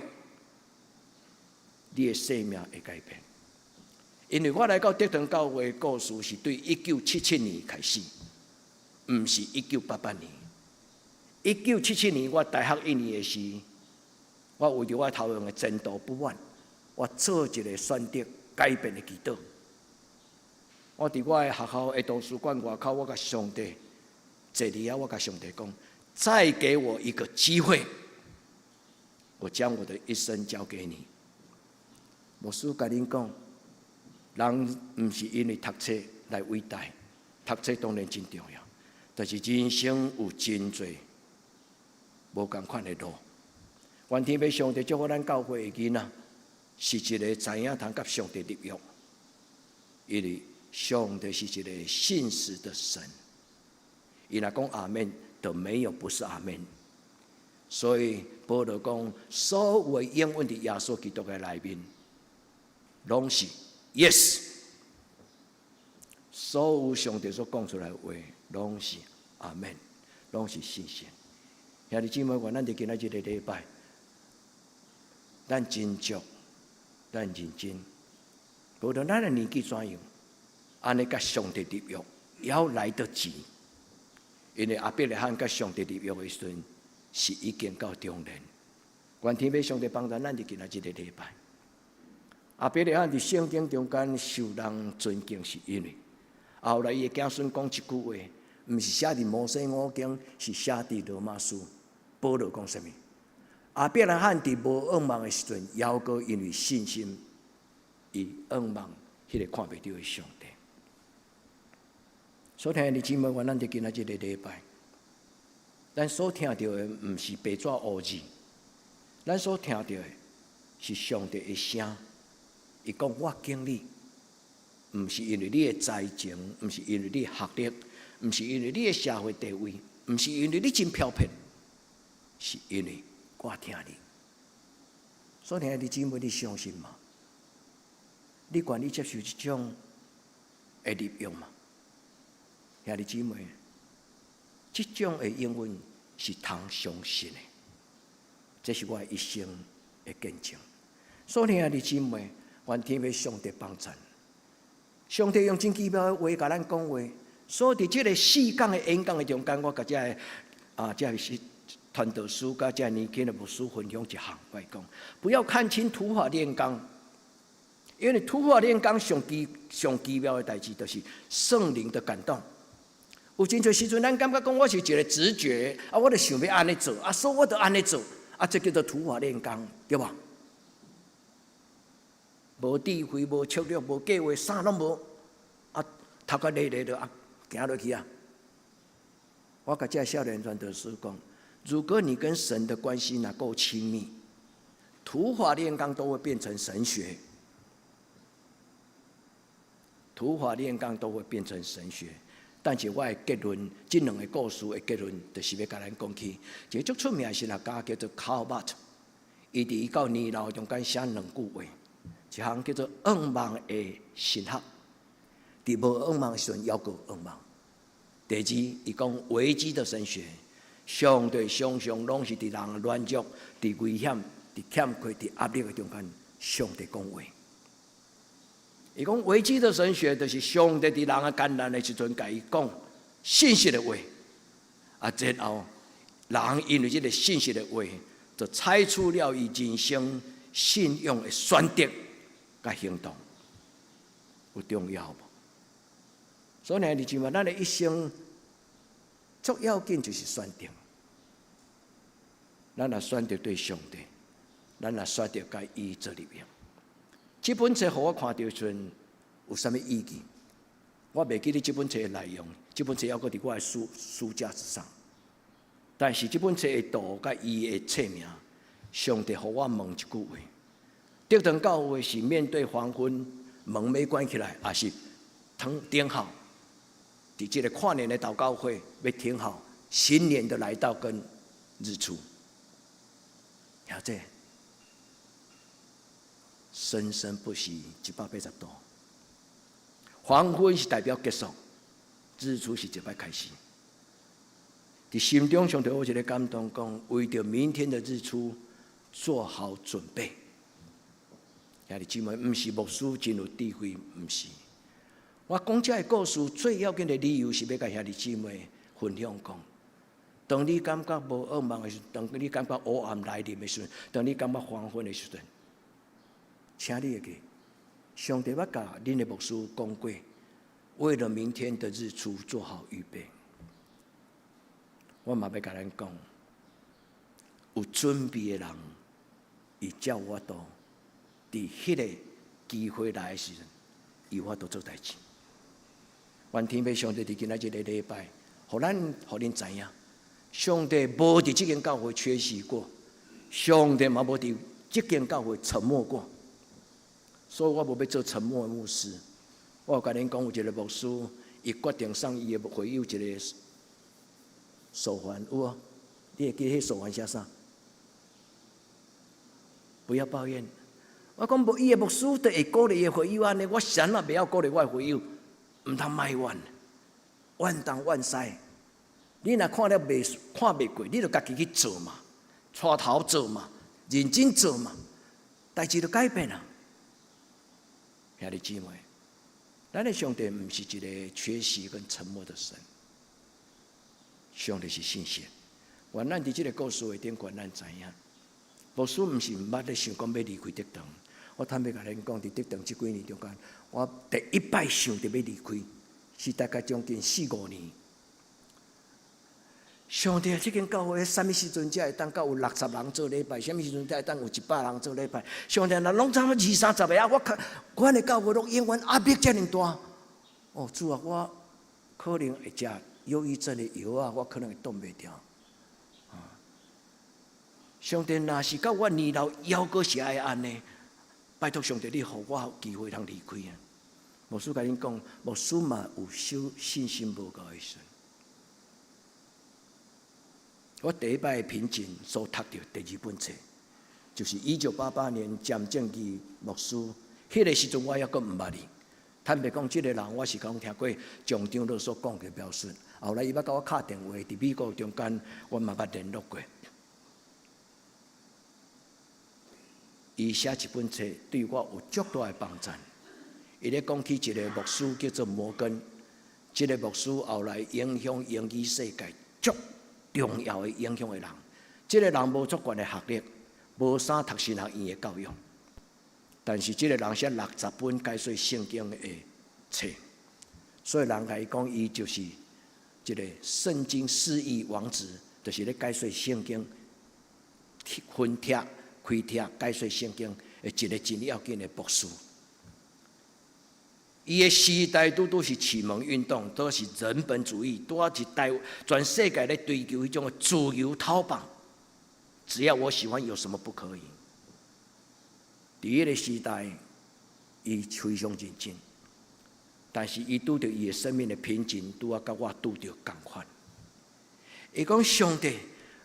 你的生命會改變。因為我來到德堂教會的故事是對1977年開始，毋是1988年。1977年我大學一年的時，我為著我頭前的前途不滿，我做一個選擇改變的祈禱。我佇我的學校的圖書館外口，我共上帝坐佇遐，我共上帝講：再給我一個機會，我將我的一生交給你。牧師共恁講，人毋是因為讀冊來偉大，讀冊當然真重要，但是人生有真濟無仝款的路。願天父上帝祝福咱教會的囡仔，是一個知影通佮上帝立約，因為上帝是一個信實的神。伊若講阿門，就沒有不是阿門。所以保羅講，所有的應允佇耶穌基督的內面，攏是 yes。所有上帝所講出來的話，攏是阿門，攏是信實。兄弟姊妹，願咱佇今仔這個禮拜，咱斟酌，咱認真，無論咱的年紀怎樣，按呢佮上帝立約，猶來得及。因為亞伯拉罕佮上帝立約的時陣，是已經到中年。願天父上帝幫助咱佇今仔這個禮拜。亞伯拉罕佇聖經中間受人尊敬，是因為後來伊的子孫講一句話，毋是寫佇摩西五經，是寫佇羅馬書。保羅講啥物？亞伯拉罕佇無向望的時陣，猶閣因為信心，伊向望彼個看袂著的上帝。所聽的姊妹，願咱佇今仔這個禮拜，咱所聽著的毋是白紙烏字，咱所聽著的是上帝的聲。伊講我揀你，毋是因為你的才情，毋是因為你的學歷，毋是因為你的社會地位，毋是因為你真飄撇，是因為我疼你。所聽的姊妹，你相信嗎？你願意接受這種的立約嗎？兄弟姊妹，這種的應允是通相信的，這是我一生的見證。所以兄弟姊妹，願天父上帝幫贊。上帝用真奇妙的話共咱講話，所以佇這個四講的演講的中間，我共這个啊，這个是傳道師佮這个年輕的牧師分享一項，我講不要看輕土法煉鋼，因為土法煉鋼上奇上奇妙的代誌，就是聖靈的感動。有真濟時陣，咱感覺講我是一個直覺，啊，我就想欲按呢做，啊，所以我就按呢做，啊，這叫做土法煉鋼，對無？無智慧、無策略、無計劃，啥攏無，啊，頭殼累累就啊，行落去啊。我共這少年傳道師講，如果你跟神的關係若夠親密，土法煉鋼都會變成神學。土法煉鋼都會變成神學。但是我的結論，這兩個故事的結論，就是欲共咱講起，一個足出名的神學家叫做卡爾巴特，伊佇伊到年老中間寫兩句話，一項叫做向望的神學，佇無向望的時陣，猶閣向望。第二，伊講危機的神學，上帝常常攏是佇人軟弱、佇危險、佇欠缺、佇壓力的中間，上帝講話。伊講危機的神學，就是上帝佇人的艱難的時陣，共伊講信實的話，啊，然後人因為這個信實的話，就採取了伊人生信仰的選擇佮行動。有重要無？所以兄弟姊妹，咱的一生最要緊就是選擇。咱若選擇對上帝，咱若選擇共伊做入用。這本冊予我看著時陣有啥物意義？我袂記得這本冊的內容，這本冊猶閣佇我的書架之上。但是這本冊的圖佮伊的冊名，上帝予我問一句話：竹塘教會是面對黃昏，門欲關起來，抑是通等候？佇這个跨年的禱告會，欲等候新年的來到跟日出。兄弟，生生不息180度。黃昏是代表結束，日出是一擺開始。佇心中上帝有一个感動，講為著明天的日出做好準備。兄弟姊妹，毋是牧師真有智慧，毋是。我講這个故事最要緊的理由是欲共兄弟姊妹分享講，當你感覺無盼望的時陣，當你感覺黑暗來臨的時陣，當你感覺黃昏的時陣，請你會記，上帝捌共恁的牧師講過，為了明天的日出做好預備。我嘛欲共咱講，有準備的人，伊才有法度佇彼个機會來的時陣，伊有法度做代誌。願天父上帝佇今仔這个禮拜，予咱予恁知影，上帝無佇這間教會缺席過，上帝嘛無佇這間教會沉默過，所以我無欲做沉默的牧師。我有共恁講，有一个牧師，伊決定送伊的會友一个手環，有無？你會記彼手環寫啥？不要抱怨。我講無，伊的牧師都會鼓勵伊的會友按呢，我啥物袂曉鼓勵我的會友？毋通埋怨，怨東怨西。你若看了袂看袂過，你就家己去做嘛，帶頭做嘛，認真做嘛，代誌就改變啊。兄弟姊妹，咱的上帝毋是一个缺席跟沉默的神，上帝是信實。願咱佇這个故事的頂懸，咱知影，牧師毋是毋捌咧想講欲離開竹塘。我坦白共恁講，佇竹塘這幾年中間，我第一擺想著欲離開，是大概將近四五年。上帝啊，這間教會啥物時陣才會當夠有60人做禮拜？啥物時陣才會當有100人做禮拜？上帝若攏差不多二三十个啊，我看阮的教會攏永遠壓迫遮爾大。哦，主啊，我可能會食憂鬱症的藥啊，我可能會擋袂牢。啊，上帝若是到我年老猶閣是愛按呢，拜託上帝，你予我有機會通離開啊！牧師共恁講，牧師嘛有小信心無夠的時陣。我第一擺瓶頸所讀著第二本冊，就是1988年詹正義牧師。彼个時陣我猶閣毋捌伊。坦白講，這个人我是講聽過張長老所講的描述。後來伊捌共我敲電話，佇美國中間，我嘛捌聯絡過。伊寫一本冊，對我有足大的幫助。伊咧講起一个牧師叫做摩根，這个牧師後來影響英語世界足重要的影響的人。這个人無足懸的學歷，無啥讀神學院的教育，但是這个人寫60本解說聖經的冊，所以人共伊講，伊就是一个聖經釋義王子，就是咧解說聖經分拆、開拆、解說聖經的一个真要緊的博士。伊的時代拄拄是啟蒙運動，都是人本主義，拄仔是台全世界咧追求彼種的自由討放。只要我喜歡，有什麼不可以？佇彼个時代，伊非常認真，但是伊拄著伊的生命的瓶頸，拄仔佮我拄著仝款。伊講上帝，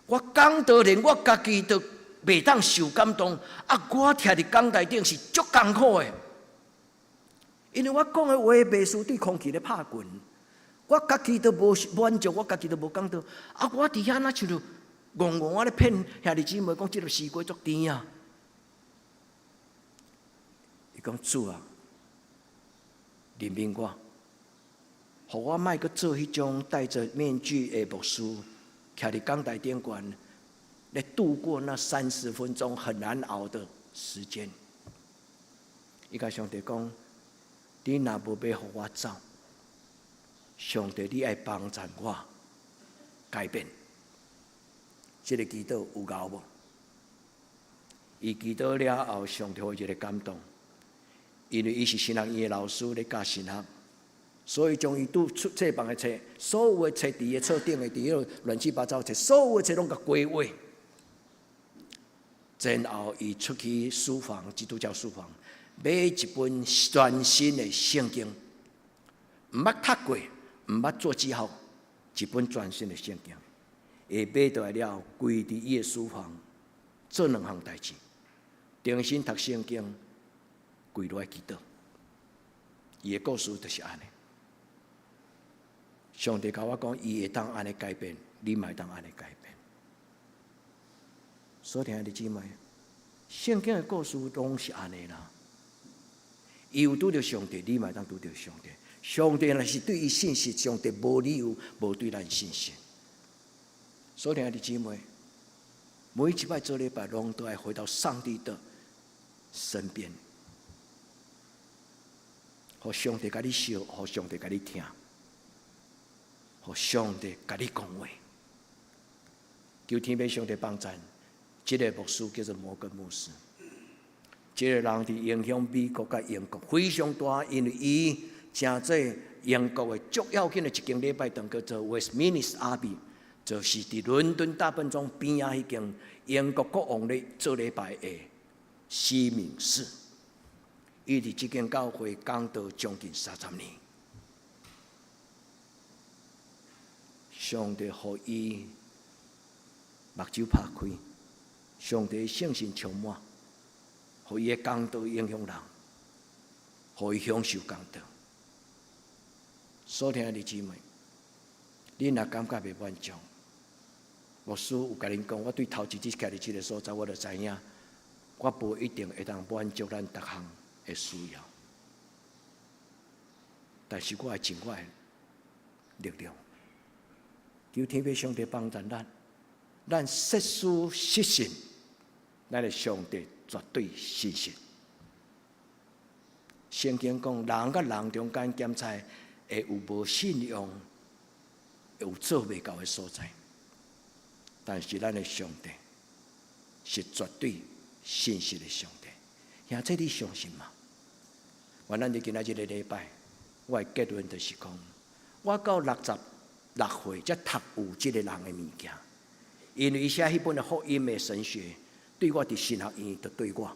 我講道連我家己都袂當受感動，啊！我徛佇講台頂是足艱苦的。因為我講的話袂輸對空氣咧拍拳，我家己都無滿足，我家己都無感動。啊！我佇遐若像著戇戇仔咧騙兄弟姊妹，講這个西瓜足甜啊！伊講主啊，憐憫我，予我莫閣做彼種戴著面具的牧師，徛佇講台頂懸，來度過那30分鐘很難熬的時間。伊共上帝講。你若無欲予我走，上帝你愛幫贊我改變。這个祈禱有𠢕無？伊祈禱了後，上帝予伊一个感動，因為伊是神學院的老師咧教神學，所以將伊拄出冊房的冊，所有的冊佇伊的桌頂的，佇彼个亂七八糟冊，所有的冊攏共歸位。然後伊出去書房，基督教書房，買一本全新的聖經，毋捌讀過，毋捌做記號，一本全新的聖經。伊買倒來了後，跪佇伊的書房，做兩項代誌，重新讀聖經，跪落來祈禱。伊的故事就是按呢。上帝共我講，伊會當按呢改變，你嘛會當按呢改變。所聽的姊妹，聖經的故事攏是按呢啦。伊有拄著上帝，你嘛會當拄著上帝。上帝若是對伊信實，上帝無理由無對咱信實。所聽的姊妹，每一擺做禮拜，攏都愛回到上帝的身邊，予上帝共你相，予上帝共你聽，予上帝共你講話。求天父上帝幫贊，這个牧師叫做摩根牧師，這个人佇影響美國佮英國非常大，因為伊成做英國的足要緊的一間禮拜堂，叫做 Westminster Abbey，就是佇倫敦大本鐘邊仔彼間英國國王咧做禮拜的西敏寺。伊佇這間教會講道將近30年，上帝予伊目睭拍開，上帝聖神充滿，予伊的講道影響人，予伊享受講道。所聽的姊妹，你若感覺袂滿足，牧師有共恁講，我對頭一日徛佇這个所在，我就知影，我無一定會當滿足咱逐項的需要，但是我會盡我的力量，求天父上帝幫助咱，咱設使失信，咱的上帝絕對信實。聖經講，人佮人中間檢查會有無信用，會有做袂到的所在。但是咱的上帝是絕對信實的上帝，兄弟你相信嗎？原來佇今仔這个禮拜，我的結論就是講，我到66歲才讀有這个人的物件，因為伊寫彼本的福音的神學，對我佇神學院就對我，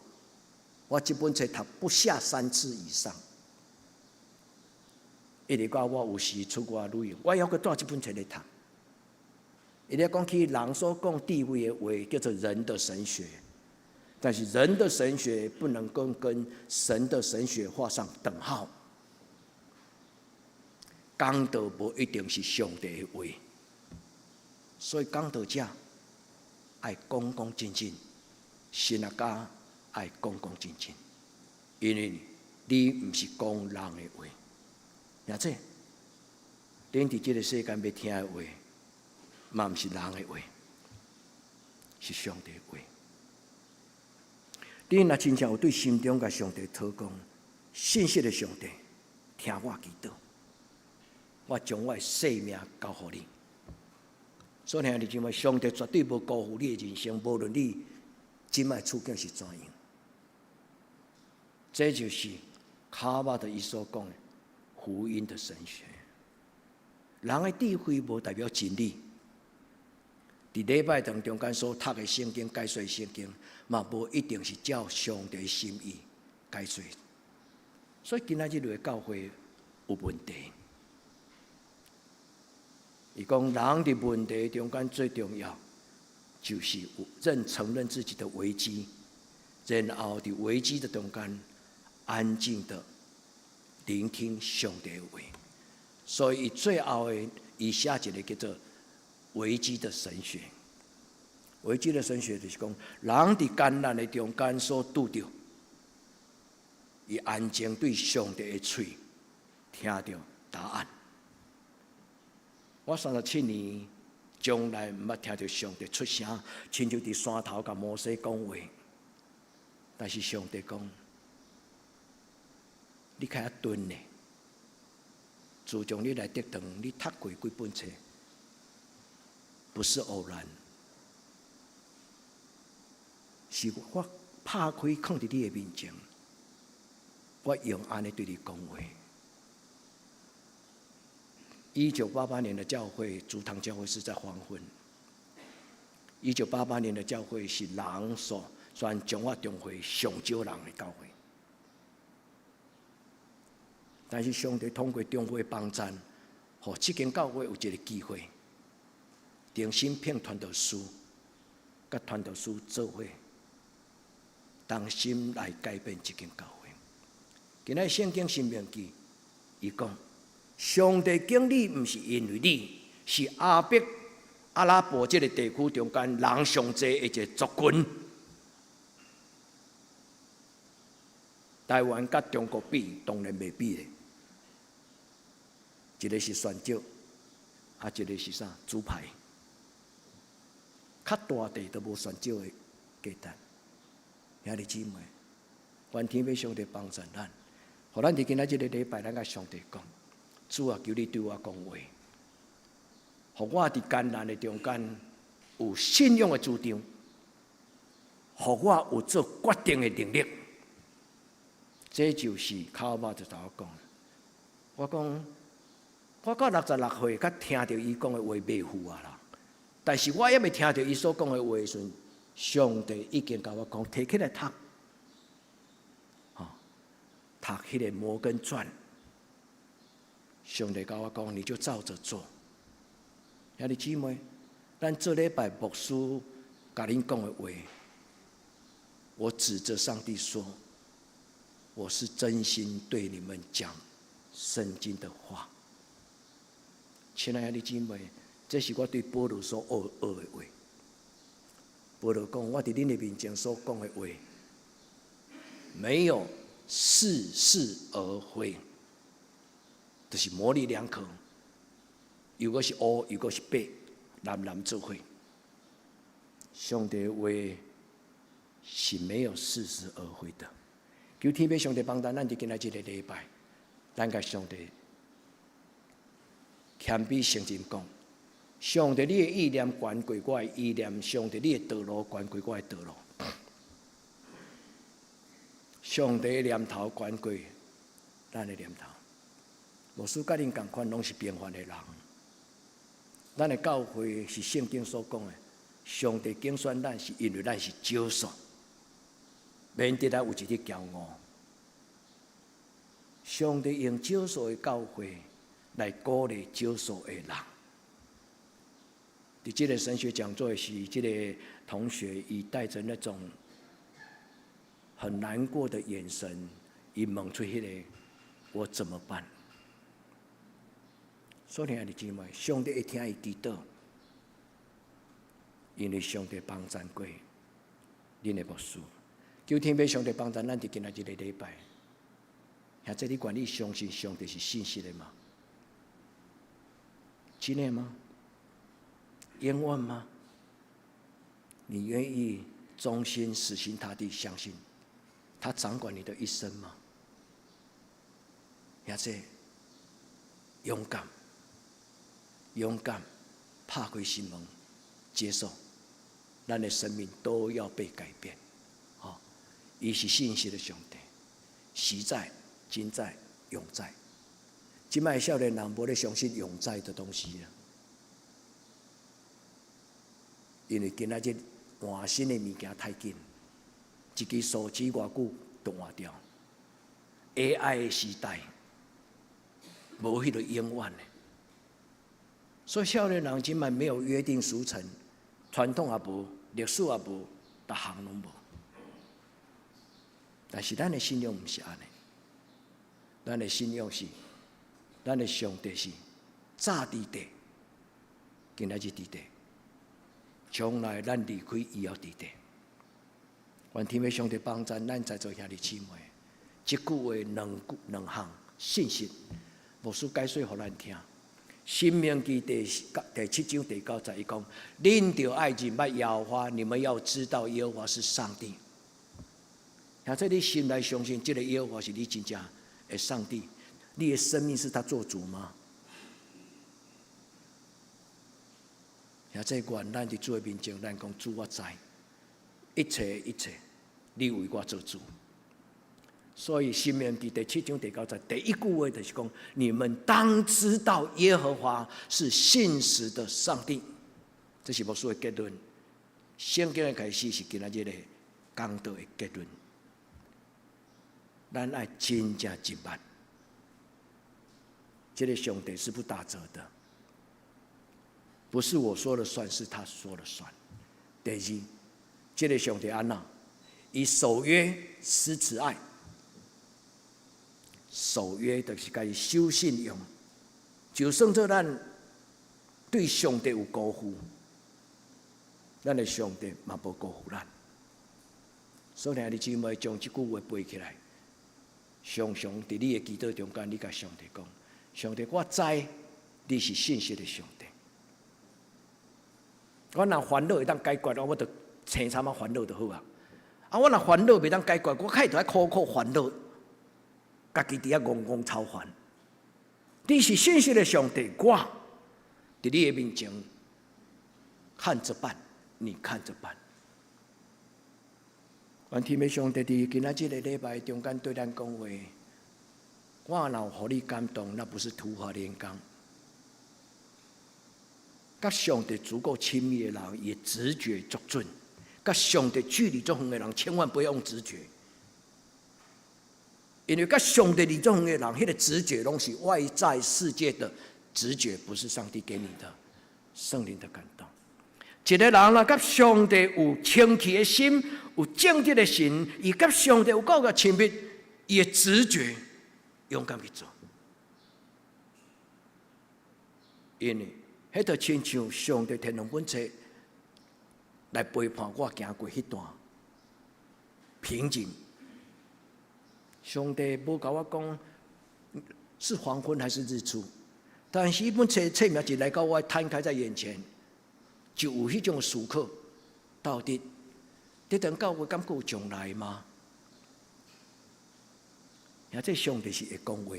我這本冊讀不下三次以上。一直到我有時出外旅遊，我猶閣帶這本冊來讀。伊咧講起人所講智慧的話，叫做人的神學，但是人的神學不能夠跟神的神學畫上等號。講道無一定是上帝的話，所以講道者愛恭恭敬敬，神學家愛恭恭敬敬，因為你毋是講人的話，而且恁佇這个世間欲聽的話，嘛毋是人的話，是上帝的話。你若真正有對心中共上帝禱告，信實的上帝，聽我祈禱，我將我的性命交予你。所以兄弟姊妹，上帝絕對無辜負你的人生，無論你這擺處境是怎樣。這就是卡巴特伊所講的福音的神學。人的智慧無代表真理。佇禮拜堂中間所讀的聖經、解說聖經，嘛無一定是照上帝心意解說。所以今仔日的教會有問題。伊講人佇問題中間最重要，就是有承認自己的危機，然後佇危機的中間安靜的聆聽上帝的話。所以伊最後的伊寫一个叫做危機的神學。危機的神學就是講，人佇艱難的中間所拄著，伊安靜對上帝的喙聽著答案。我37年，從來毋捌聽著上帝出聲，親像佇山頭共摩西講話。但是上帝講，你較鈍呢。自從你來竹塘，你讀過幾本冊，不是偶然，是我拍開囥佇你的面前，我用按呢對你講話。1988年的教會，竹塘教會是在黃昏。1988年的教會是人數全中華中會上少人的教會，但是上帝通過中會幫贊，予這間教會有一個機會，重新聘傳道師，佮傳道師做伙，同心來改變這間教會。今仔聖經申命記，伊講，上帝揀你，毋是因為你是亞伯阿拉伯這個地區中間人上濟的一個族群。台灣佮中國比，當然袂比咧。一個是選少，啊，一個是啥？豬排。較大地都無選少的價值。兄弟姊妹，願天父上帝幫助咱，予咱佇今仔這個禮拜，咱佮上帝講：主啊，求你對我講話，予我佇艱難的中間有信仰的主張，予我有做決定的能力。這就是靠媽就同我講，我講我到66歲，才聽著伊講的話袂赴啊啦。但是我猶未聽著伊所講的話的時陣，上帝已經共我講，提起來讀，吼，讀彼個摩根傳。上帝共我講，你就照着做。兄弟姊妹，咱這禮拜牧師共恁講的話，我指着上帝說，我是真心對你們講聖經的話。親愛的姊妹，這是我對保羅所學學的話。保羅講，我佇恁的面前所講的話，沒有似是而非，就是模棱兩可。又閣是烏，又閣是白，藍藍做伙。上帝話是沒有似是而非的。求天父上帝幫助咱，佇今仔這個禮拜，咱共上帝謙卑誠實講，上帝你的意念懸過我的意念，上帝你的道路懸過我的道路，上帝的念頭懸過咱的念頭。牧師佮恁仝款，攏是平凡的人。咱的教會是聖經所講的，上帝揀選咱是因為咱是少數，免得咱有一日驕傲。上帝用少數的教會來鼓勵少數的人。佇這個神學講座時，這個同學伊帶著那種很難過的眼神，伊問出彼個我怎麼辦？所以兄弟姊妹，上帝會聽伊祈禱，因為上帝幫贊過恁的牧師。求天父上帝幫助咱佇今仔這個禮拜，兄弟，你願意相信上帝是信實的嗎？真的嗎？永遠嗎？你願意忠心死心塌地相信他掌管你的一生嗎？兄弟，勇敢，勇敢，拍開心門，接受，咱的生命都要被改變。吼，伊是信實的上帝，昔在、今在、永在。這擺少年人無咧相信永在的東西啊，因為今仔日換新的物件太緊，一支手機偌久就換掉。AI 的時代，無彼個永遠的。所以少年人這擺沒有約定俗成，傳統也無，歷史也無，逐項攏無。但是咱的信仰毋是按呢，咱的信仰是，咱的上帝是早佇地，今仔日佇地，將來咱離開伊猶佇地。願天父上帝幫助咱在座兄弟姊妹，這句話兩句兩項信息，牧師解說予咱聽。申命記第七章第九節，伊講：恁著愛認捌耶和華，你們要知道耶和華是上帝。兄弟你心內相信這個耶和華是你真正的上帝，你的生命是他做主嗎？兄弟，願咱佇主的面前，咱講主我知，一切一切，你為我做主。所以，申命記第七章第九節第一句話就是講：你們當知道耶和華是信實的上帝。這是牧師的結論。聖經的開始是今仔日的講道的結論。咱愛真正明白，這個上帝是不打折的，不是我說了算，是他說了算。第二，這個上帝按怎？伊守約施慈愛，守約就是共伊守信用，就算做咱對上帝有辜負，咱的上帝嘛無辜負咱。所以，兄弟姊妹將這句話背起來，常常佇你的祈禱中間，你共上帝講：上帝，我知你是信實的上帝。我若煩惱會當解決，我就生啥物煩惱就好啊。啊，我若煩惱袂當解決，我開頭愛苦苦煩惱，家己佇遐戇戇操煩。你是信實的上帝，我佇你的面前看著辦，你看著辦。願天父上帝佇今仔這个禮拜中間對咱講話，我若有予你感動，那不是突發靈感。佮上帝足夠親密的人，伊的直覺足準；佮上帝距離足遠的人，千萬不要用直覺，因為佮上帝離足遠的人，彼個直覺攏是外在世界的直覺，不是上帝給你的聖靈的感動。一個人若佮上帝有清氣的心，有正直的心，伊佮上帝有夠個親密，伊的直覺勇敢去做，因為彼就親像上帝提兩本冊來陪伴我行過彼段瓶頸。上帝無共我講是黃昏還是日出，但是彼本冊冊名一來到我攤開在眼前，就有彼種思考，到底這間教會敢閣有將來嗎？兄弟，上帝是會講話，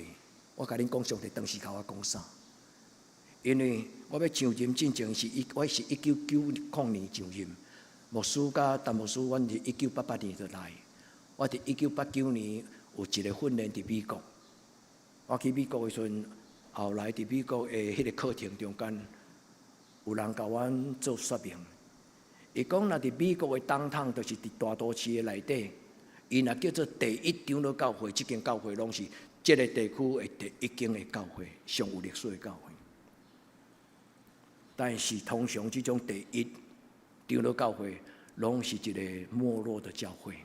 我共恁講，上帝當時共我講啥？因為我欲上任進前是一，我是1990年上任，牧師佮陳牧師，阮是1988年就來。我佇1989年有一個訓練佇美國，我去美國的時陣，後來佇美國的彼個課程中間，有人共阮做說明。伊講若佇美國的 downtown，就是佇大都市的內底，伊若叫做第一長老教會，這間教會攏是這个地區的第一間的教會，上有歷史的教會。但是通常這種第一長老教會，攏是一個沒落的教會，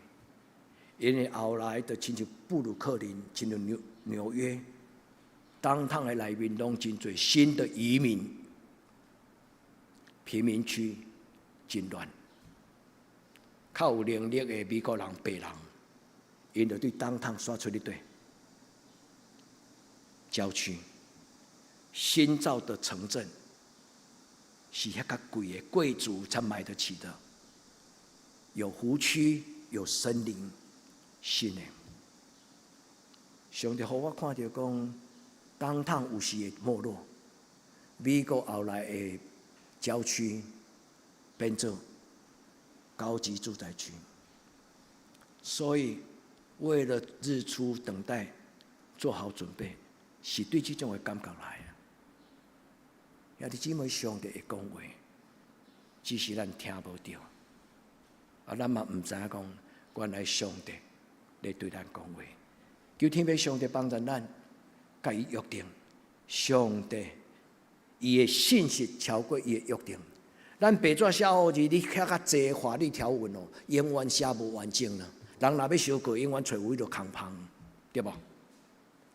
因為後來就親像布魯克林，親像紐約，downtown 的內面攏真濟新的移民，貧民區真亂，較有能力的美國人白人，𪜶就對 downtown 徙出去對郊區，新造的城鎮。是遐較貴的貴族才買得起的，有湖區，有森林，新的。上帝予我看著講，downtown 有時會沒落，美國後來的郊區變做高級住宅區，所以為了日出等待，做好準備，是對這種的感覺來的。兄弟姊妹，上帝會講話，只是咱聽無著。啊，咱嘛毋知影講，原來上帝咧對咱講話。求天父上帝幫助咱，共伊約定。上帝伊的信實超過伊的約定。咱白紙寫好字，你寫較濟法律條文哦，永遠寫無完整啦。人若欲相告，永遠揣有彼落空縫，對無？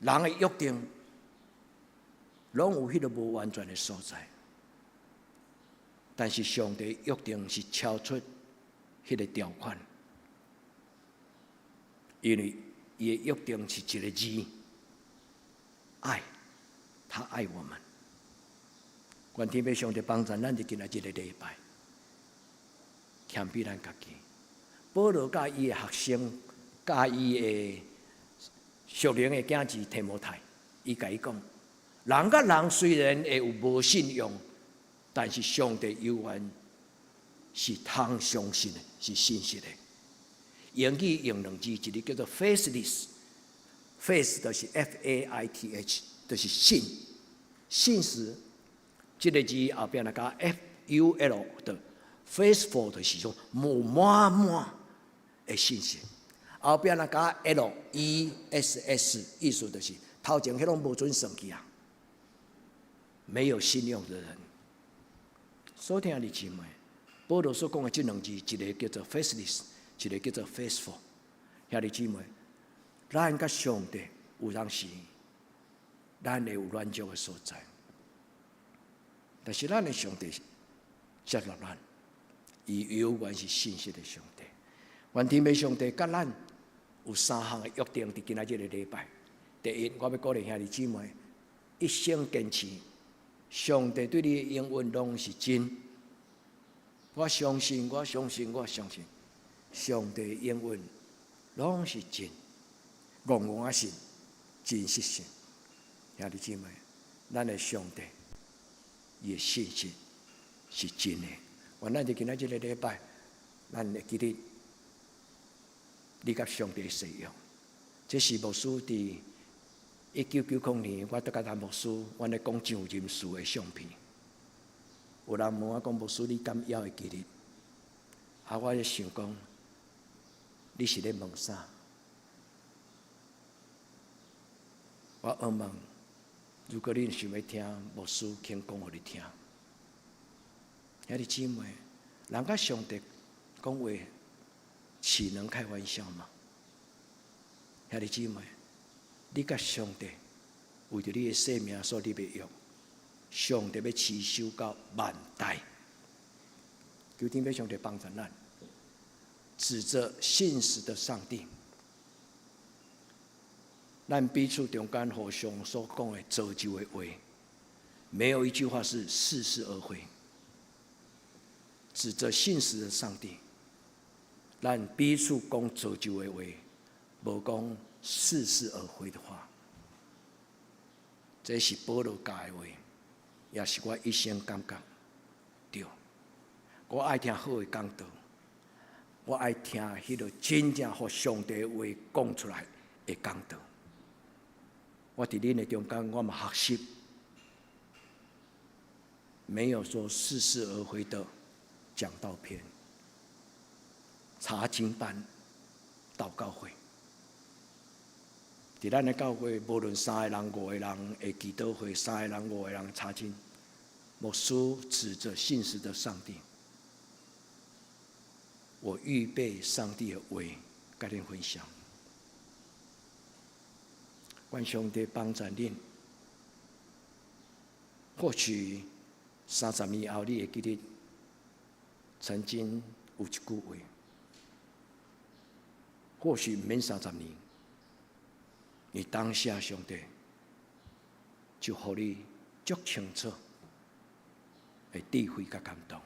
人的約定攏有彼个無完全的所在，但是上帝約定是超出彼个條款，因為伊的約定是一個字，愛，他愛我們。願天父上帝幫助咱，佇今仔這个禮拜，謙卑咱家己。保羅佮伊的學生，佮伊的屬靈的囝兒提摩太，伊共伊講：人佮人雖然會有無信用，但是上帝猶原是通相信的，是信實的。英語用兩字，一個叫做 faithless，faith 就是 F A I T H，就是信，信實。這個字後壁若加 F U L 的 faithful，就是說無滿滿的信實。後壁若加 L E S S，意思就是頭前彼攏無準算去啊。沒有信用的人，所聽弟姊妹，保羅所講的這兩字，一個叫做 faithless，一個叫做 faithful。兄弟姊妹，咱佮上帝有當時，咱會有軟弱的所在，但是咱的上帝接納咱，伊猶原是信實的上帝。願天父上帝佮咱有三項的約定，佇今仔這個禮拜。第一，我欲鼓勵兄弟姊妹，一生堅持，上帝對你的應允攏是真。我相信，我相信，我相信，上帝應允攏是真，戇戇仔信，真實信。兄弟姊妹，咱的上帝，伊的信實是真的。願咱佇今仔這個禮拜，咱會記得你佮上帝誓約。這是牧師佇1990年，我拄佮當牧師，阮咧講上任事的相片。有人問我講，牧師，你敢猶會記得？啊，我咧想講，你是咧問啥？我問問，如果你想欲聽，牧師肯講予你聽。兄弟姊妹，人佮上帝講話，豈能開玩笑嗎？兄弟姊妹，你佮上帝為著你的生命所立的約，上帝欲持守到萬代。求天父上帝幫助咱，指著信實的上帝，咱彼此中間互相所講的造就的話，沒有一句話是似是而非。指著信實的上帝，咱彼此講造就的話，無講似是而非的話。這是保羅教的話，也是我一生感覺對。我愛聽好的講道，我愛聽彼個真正予上帝話講出來的講道。我佇恁的中間，我嘛學習，沒有說似是而非的講道片、查經班、禱告會。佇咱的教會，無論三個人、五個人的祈禱會，三個人、五個人查經，牧師指著信實的上帝，我預備上帝的話，佮恁分享。願上帝幫助恁。或許30年後，你會記得曾經有一句話。或許毋免三十年，你當下上帝就予你足清楚的智慧佮感動。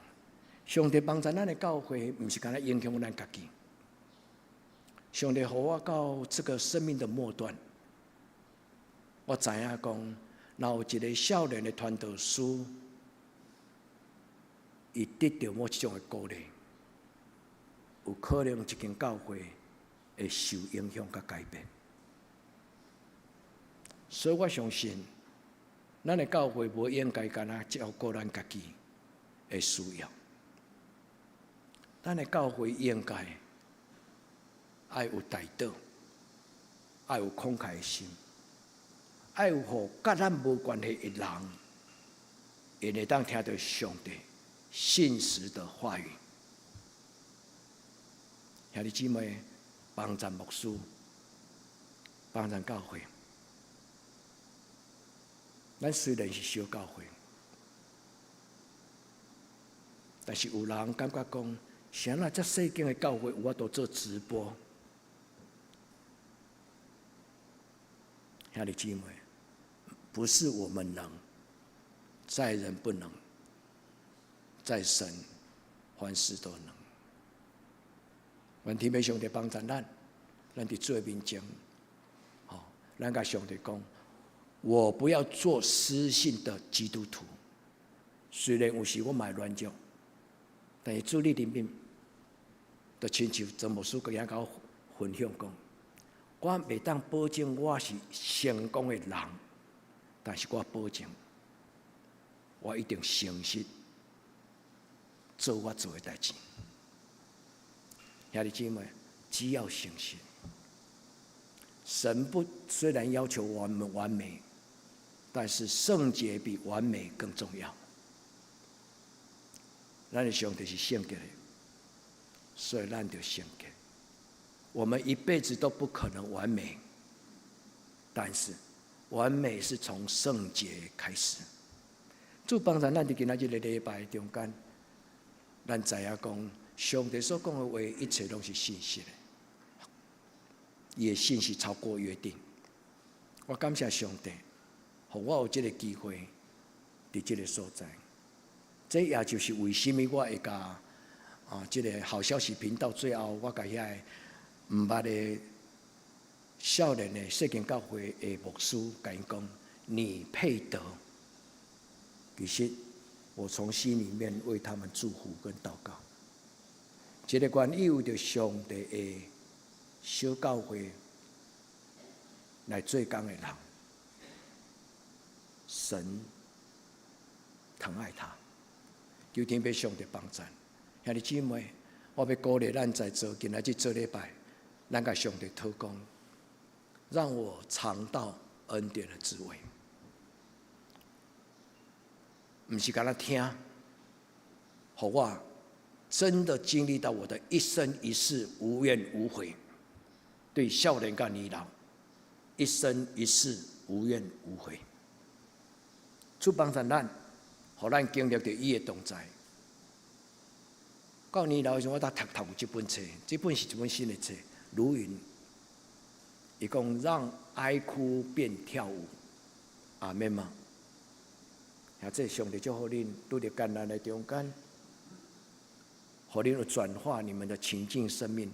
上帝幫助咱的教會，毋是干焦影響咱家己。上帝予我到這個生命的末端，我知影講，若有一個少年的傳道師，伊得著我這種的鼓勵，有可能這間教會會受影響佮改變。所以我相信，咱的教會無應該干焦照顧咱家己的需要，咱的教會應該愛有代禱，愛有慷慨的心，愛有予佮咱無關係的人，會會當聽著上帝信實的話語。兄弟姊妹，幫贊牧師，幫贊教會。咱雖然是小教會，但是有人感覺講，啥人遮細間的教會有法度做直播？兄弟姊妹，不是我們能，在人不能，在神凡事都能。願天父上帝幫助咱，咱佇主的面前，吼，咱共上帝講，我不要做失信的基督徒。雖然有時我嘛會軟弱，但是主你憐憫，就親像曾牧師閣遐共我分享講，我袂當保證我是成功的人，但是我保證，我一定誠實做我做的代誌。兄弟姊妹，只要誠實。神不雖然要求我們完美，但是聖潔比完美更重要。咱的上帝是聖潔的，所以咱就聖潔。我們一輩子都不可能完美，但是完美是從聖潔開始。主幫助咱佇今仔這個禮拜中間，咱知影講，上帝所講的話，一切攏是信實的。伊的信實超過約定。我感謝上帝，予我有這個機會，佇這個所在。這也就是為啥物我會共這個好消息頻道最後，我共遐個毋捌的少年的世間教會的牧師共𪜶講，你配得。其實我從心裡面為他們祝福跟禱告。一個願意為著上帝的小教會來做工的人，神疼愛他，求天父上帝幫贊。兄弟姊妹，我欲鼓勵咱在座今仔日做禮拜，咱共上帝禱告，讓我嘗到恩典的滋味。毋是干焦聽，予我真的經歷到我的一生一世無怨無悔。對少年到年老，一生一世無怨無悔。主幫助咱，予咱經歷著伊的同在。到年老的時陣，我才讀讀這本冊，這本是一本新的冊，盧雲。伊講讓哀哭變跳舞，阿們嗎？啊，這上帝祝福恁，拄著艱難的中間，予恁有轉化你們的情境生命。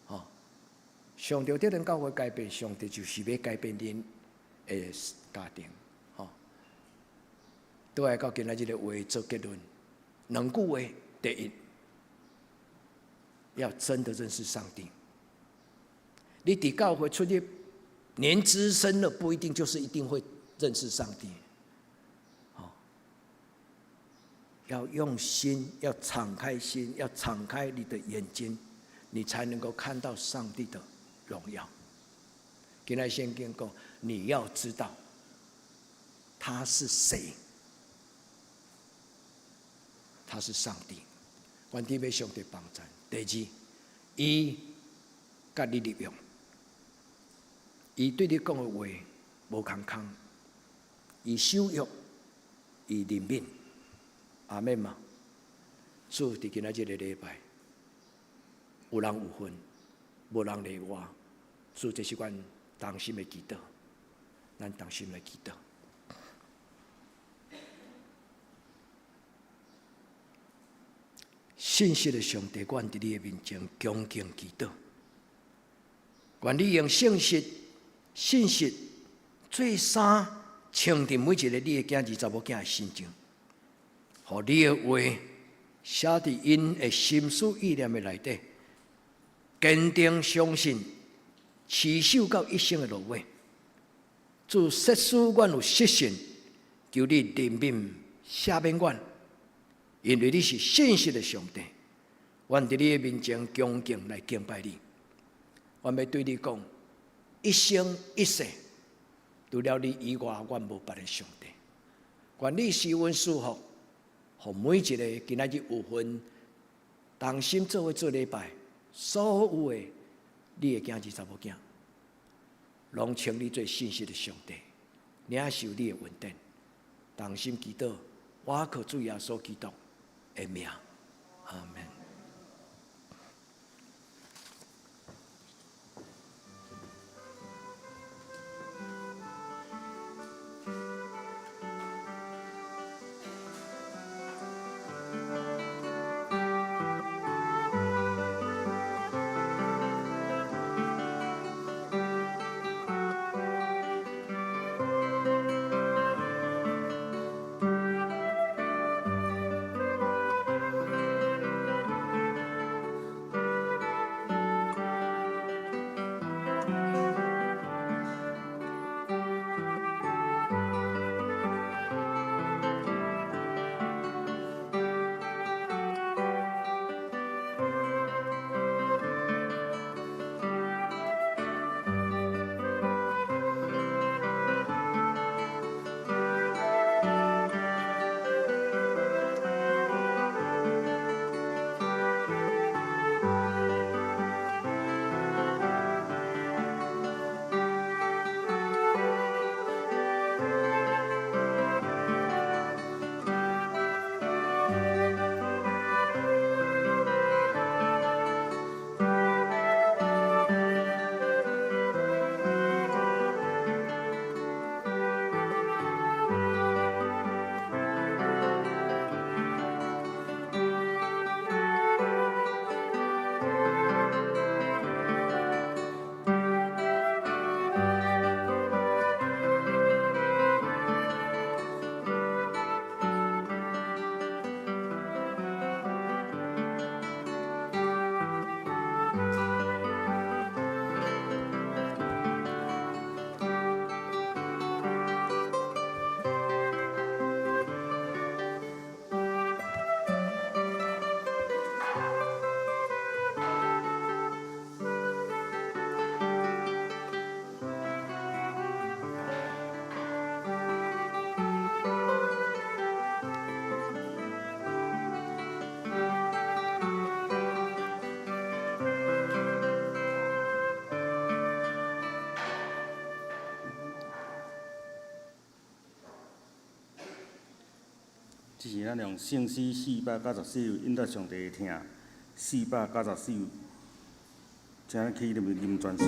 吼，上帝佇恁教會改變，上帝就是欲改變恁的家庭。吼，倒來到今仔這個話做結論，兩句話，第一，要真的認識上帝。你佇教會出入，年資深了不一定就是一定會認識上帝。要用心，要敞開心，要敞開你的眼睛，你才能夠看到上帝的榮耀。今仔聖經講，你要知道他是誰，他是上帝。願天父上帝幫贊。第二，伊佮你立約，伊對你講的話無空空，伊守約，伊憐憫。阿們嗎？主佇今仔這個禮拜，有人有份，無人例外。主，這是阮同心的祈禱，咱同心來祈禱。信實的上帝，阮佇你的面前恭敬祈禱。願你用誠實、信實做衫穿佇每一个你的囝兒、查某囝的身上，予你的話寫佇𪜶的心思意念的內底，堅定相信，持守到一生的落尾。主，設使阮有失信，求你憐憫赦免阮，因為你是信實的上帝。阮佇你的面前恭敬來敬拜你。阮欲對你講，一生一世，除了你以外，阮無別个上帝。願你施恩賜福，予每一个今仔日有份同心做伙做禮拜，所有的你的囝兒、查某囝，攏稱你做信實的上帝，領受你的恩典，同心祈禱，我靠主耶穌基督的名，阿們。這是咱用聖詩494首引得上帝的疼，494首，請咱起立吟全首。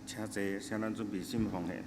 請坐，請咱準備心奉獻。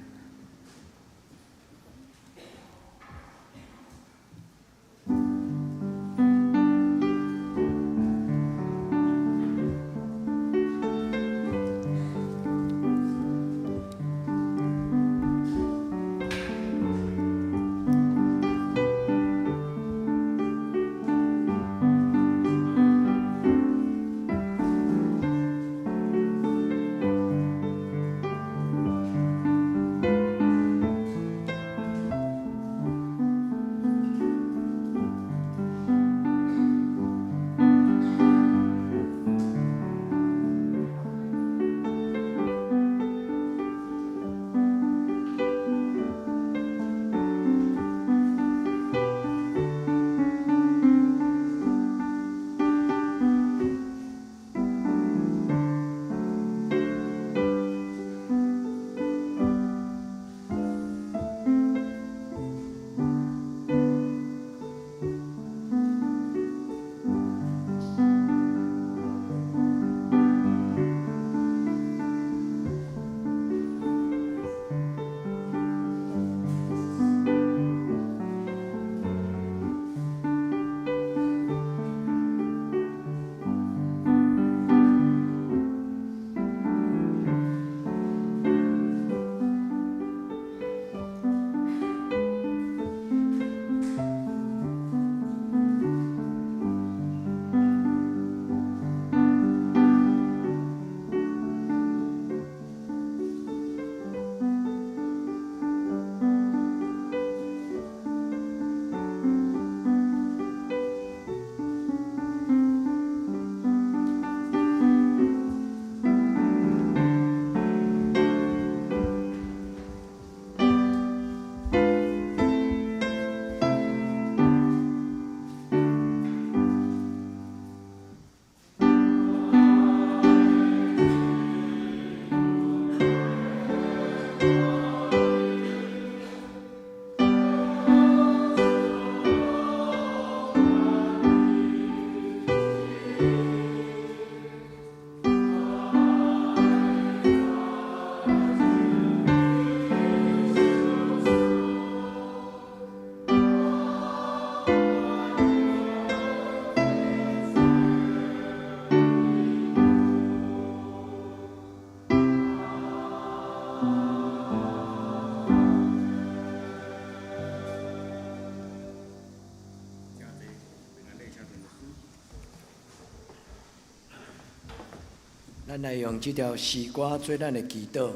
咱來用這條詩歌做咱的祈禱，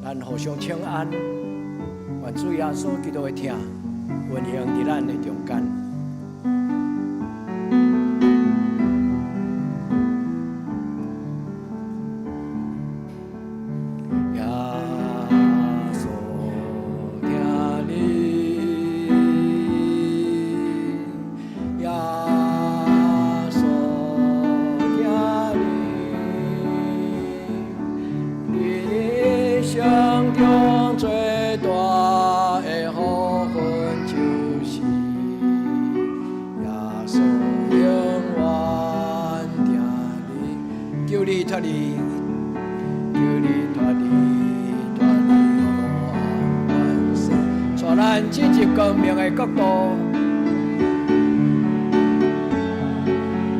咱互相請安，願主耶穌基督的疼運行佇咱的中間。耶穌疼你，耶穌疼你，佇你生中最大的福分就是耶穌永遠疼你，求你脫離，求你脫離，脫離黑暗權勢，帶咱進入光明的國度。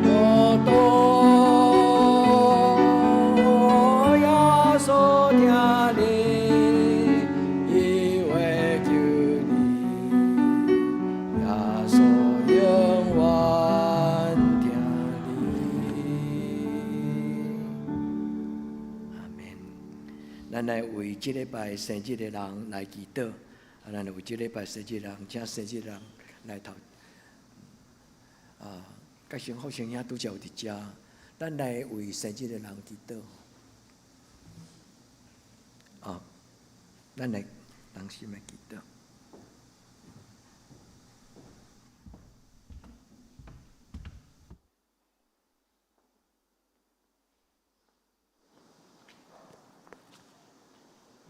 國度，耶穌疼你，伊會救你，耶穌永遠疼你。阿們。咱來為這禮拜生日的人來祈禱，啊，咱來為這禮拜生日的人，請生日的人來頭。啊，甲生福生兄拄才有佇遮，咱來為生日的人祈禱。啊，咱來同心來祈禱。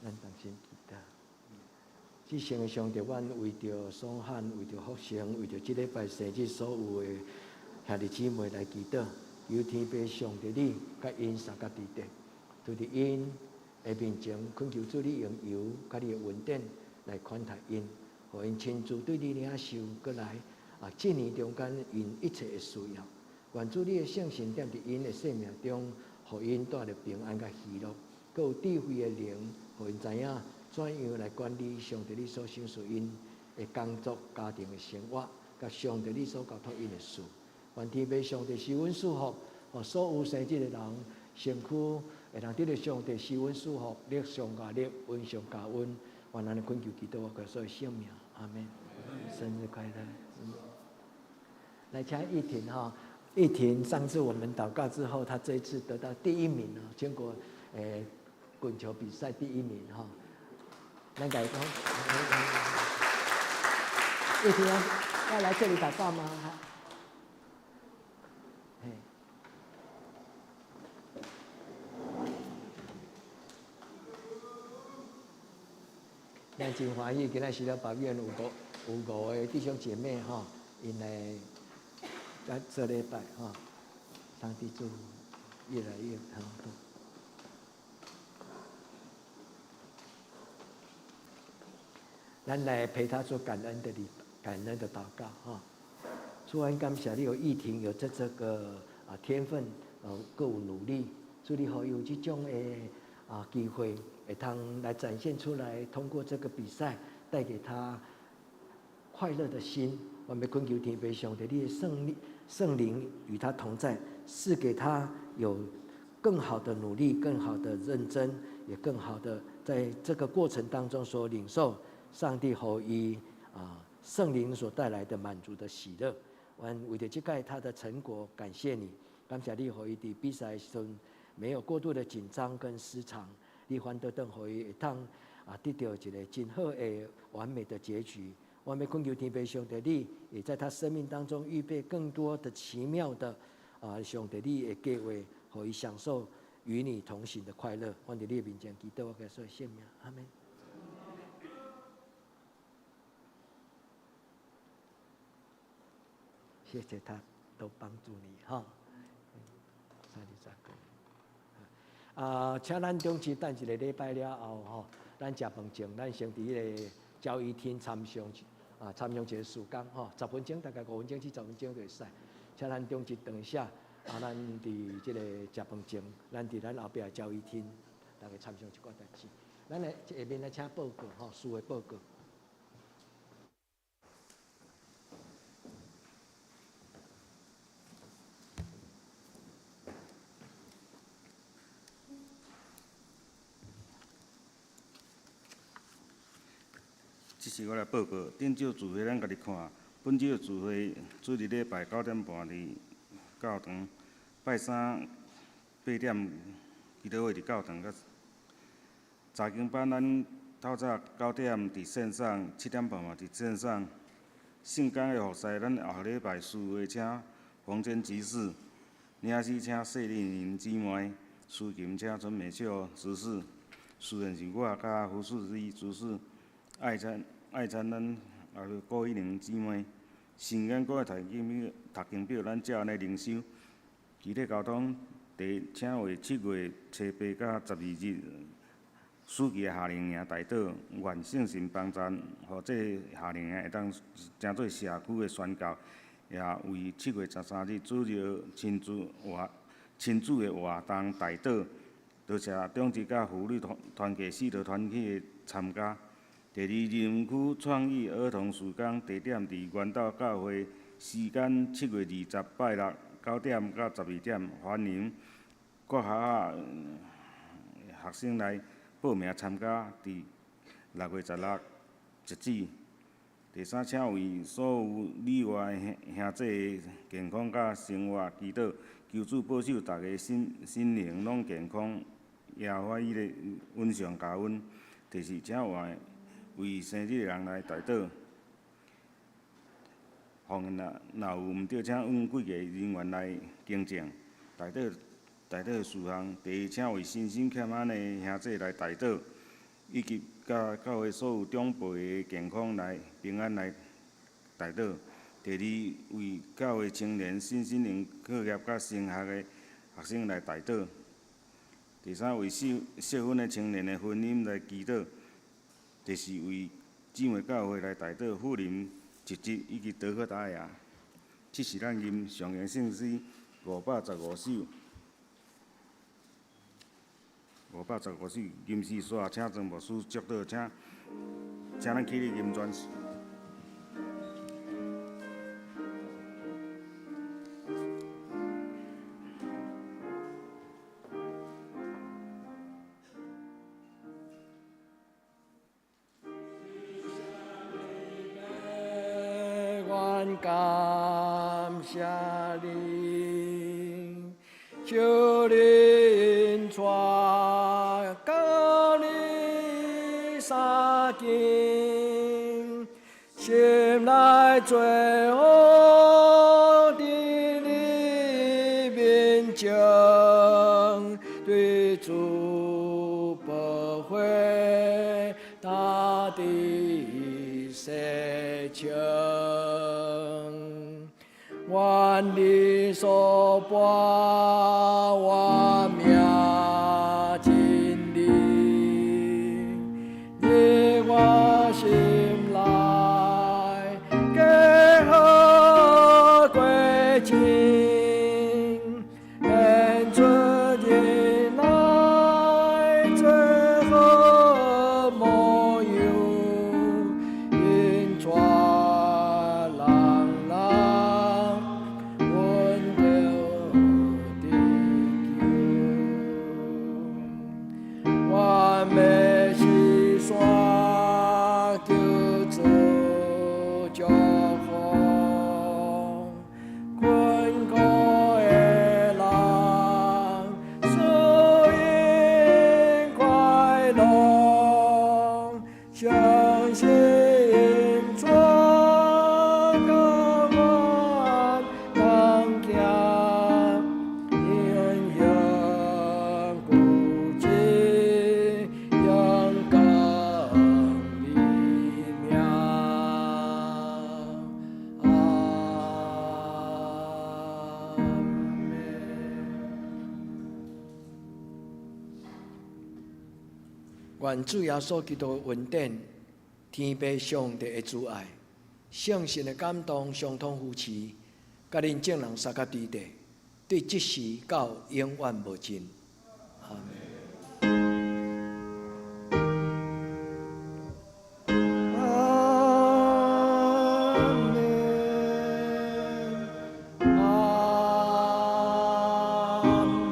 咱同心祈禱。至聖的上帝，阮為著爽漢，為著福成，為著這禮拜生日所有的兄弟姊妹來祈禱，求天父上帝你佮𪜶相佮佇咧，就佇𪜶的面前，懇求主你用油佮你的恩典來款待𪜶，予𪜶親自對你領受閣來啊，這年中間𪜶一切的需要。願主你的聖神踮佇𪜶的生命中，予𪜶帶著平安佮喜樂，閣有智慧的靈，予𪜶知影怎樣來管理上帝你所賞賜𪜶的工作、家庭的生活，佮上帝你所交託𪜶的事。願天父上帝施恩賜福，予所有生日的人，身軀會當得著上帝施恩賜福，力上加力，恩上加恩。願咱的懇求祈禱，我所有聖名，阿們。生日快樂！來，請玉婷哈，玉婷上次我們禱告之後，她這一次得到第一名哦，全國滾球比賽第一名哈。咱共伊講，玉婷要來這裡禱告嗎？嘿，咱真歡喜，今仔時了北院有五個弟兄姐妹哈，𪜶來來做禮拜哈，上帝祝福越來越好。咱來陪他做感恩的禮，感恩的禱告哈。主啊，感謝你有玉婷有這個啊天分，閣有努力，主你予伊有這種的啊機會，會通來展現出來，通過這個比賽帶給他快樂的心。我們懇求天父上帝，你的聖靈與他同在，賜給他有更好的努力，更好的認真，也更好的在這個過程當中所領受上帝予伊啊聖靈所帶來的滿足的喜樂。阮為著這個他的成果，感謝你，感謝你予伊佇比賽時陣沒有過度的緊張跟失常，你反倒轉予伊會當啊得著一個真好的完美的結局。我們懇求天父上帝，你也在他生命當中預備更多的奇妙的啊上帝你的計劃，予伊享受與你同行的快樂。阮佇你的面前祈禱，我共說聖名，阿們。謝謝他都幫助你哈。32個。啊，請咱中秋等一個禮拜了後吼，咱食飯前，咱先佇彼個交誼廳參詳啊，參詳一個時間吼，十分鐘大概5分鐘至10分鐘就會使。請咱中秋等一下，啊，咱佇這個食飯前，咱佇咱後壁交誼廳，大家參詳一寡代誌。咱來下面來請報告吼，事的報告。這是我來報告。頂週聚會咱家己看，本週聚會主日禮拜9點半佇教堂，拜三8點祈禱會佇教堂。佮查經班咱透早九點佇線上，7點半嘛佇線上。聖工的服侍，咱後禮拜四會請馮堅執事，領詩請謝麗玲姊妹，司琴請陳美秀執事，司儀是我佮胡素芝執事，愛餐愛餐咱也是郭一玲姊妹。神研課的讀經表，讀經表咱照按呢靈修。具體交通，第請為7月初8到12日暑期的夏令營代禱，願聖神幫贊，予這个夏令營會當成做社區的宣教，也為7月13日主日親子活親子的活動代禱，多謝長執佮婦女團團契四道團體的參加。第二，仁區創意兒童事工地點佇元道教會，時間7月20拜六9點到12點，歡迎各學校學生來報名參加，佇6月16截止。第三，請為所有你我兄兄弟的健康佮生活祈禱，求主保守逐家身心靈攏健康，耶和華伊的恩上加恩。第四，請為為生日的人來代禱。奉若若有毋對，請阮幾个人員來更正代禱代禱事項。第一，請為身心欠安的兄弟來代禱，以及佮教會所有長輩的健康來平安來代禱。第二，為教會青年身心靈課業佮升學的學生來代禱。第三，為適適婚的青年的婚姻來祈禱。第四，為姊妹教會來代禱，富林侄侄以及德克達亞。這是咱吟上言聖詩515首。515首吟詩煞，請庄牧師祝禱，請請咱起立吟全詩。願感謝你，求您帶教你三更，心內最好佇你面前，對主寶血大地洗清。願你所撥我命真理，入我心內，加好過情，顯出仁愛最好模樣，引帶人人穩得得救。我欲是山求主祝福，困苦的人赐因快樂，相信主甲阮同行，言行古迹勇敢你名。阿們。願主耶穌基督的恩典、天父上帝的慈愛、聖神的感動、相通扶持，佮恁眾人相佮佇咧，對這時到永遠無盡。阿們。阿們，阿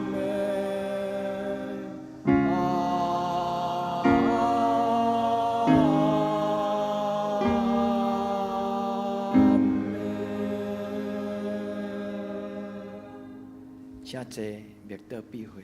們，阿默禱比會。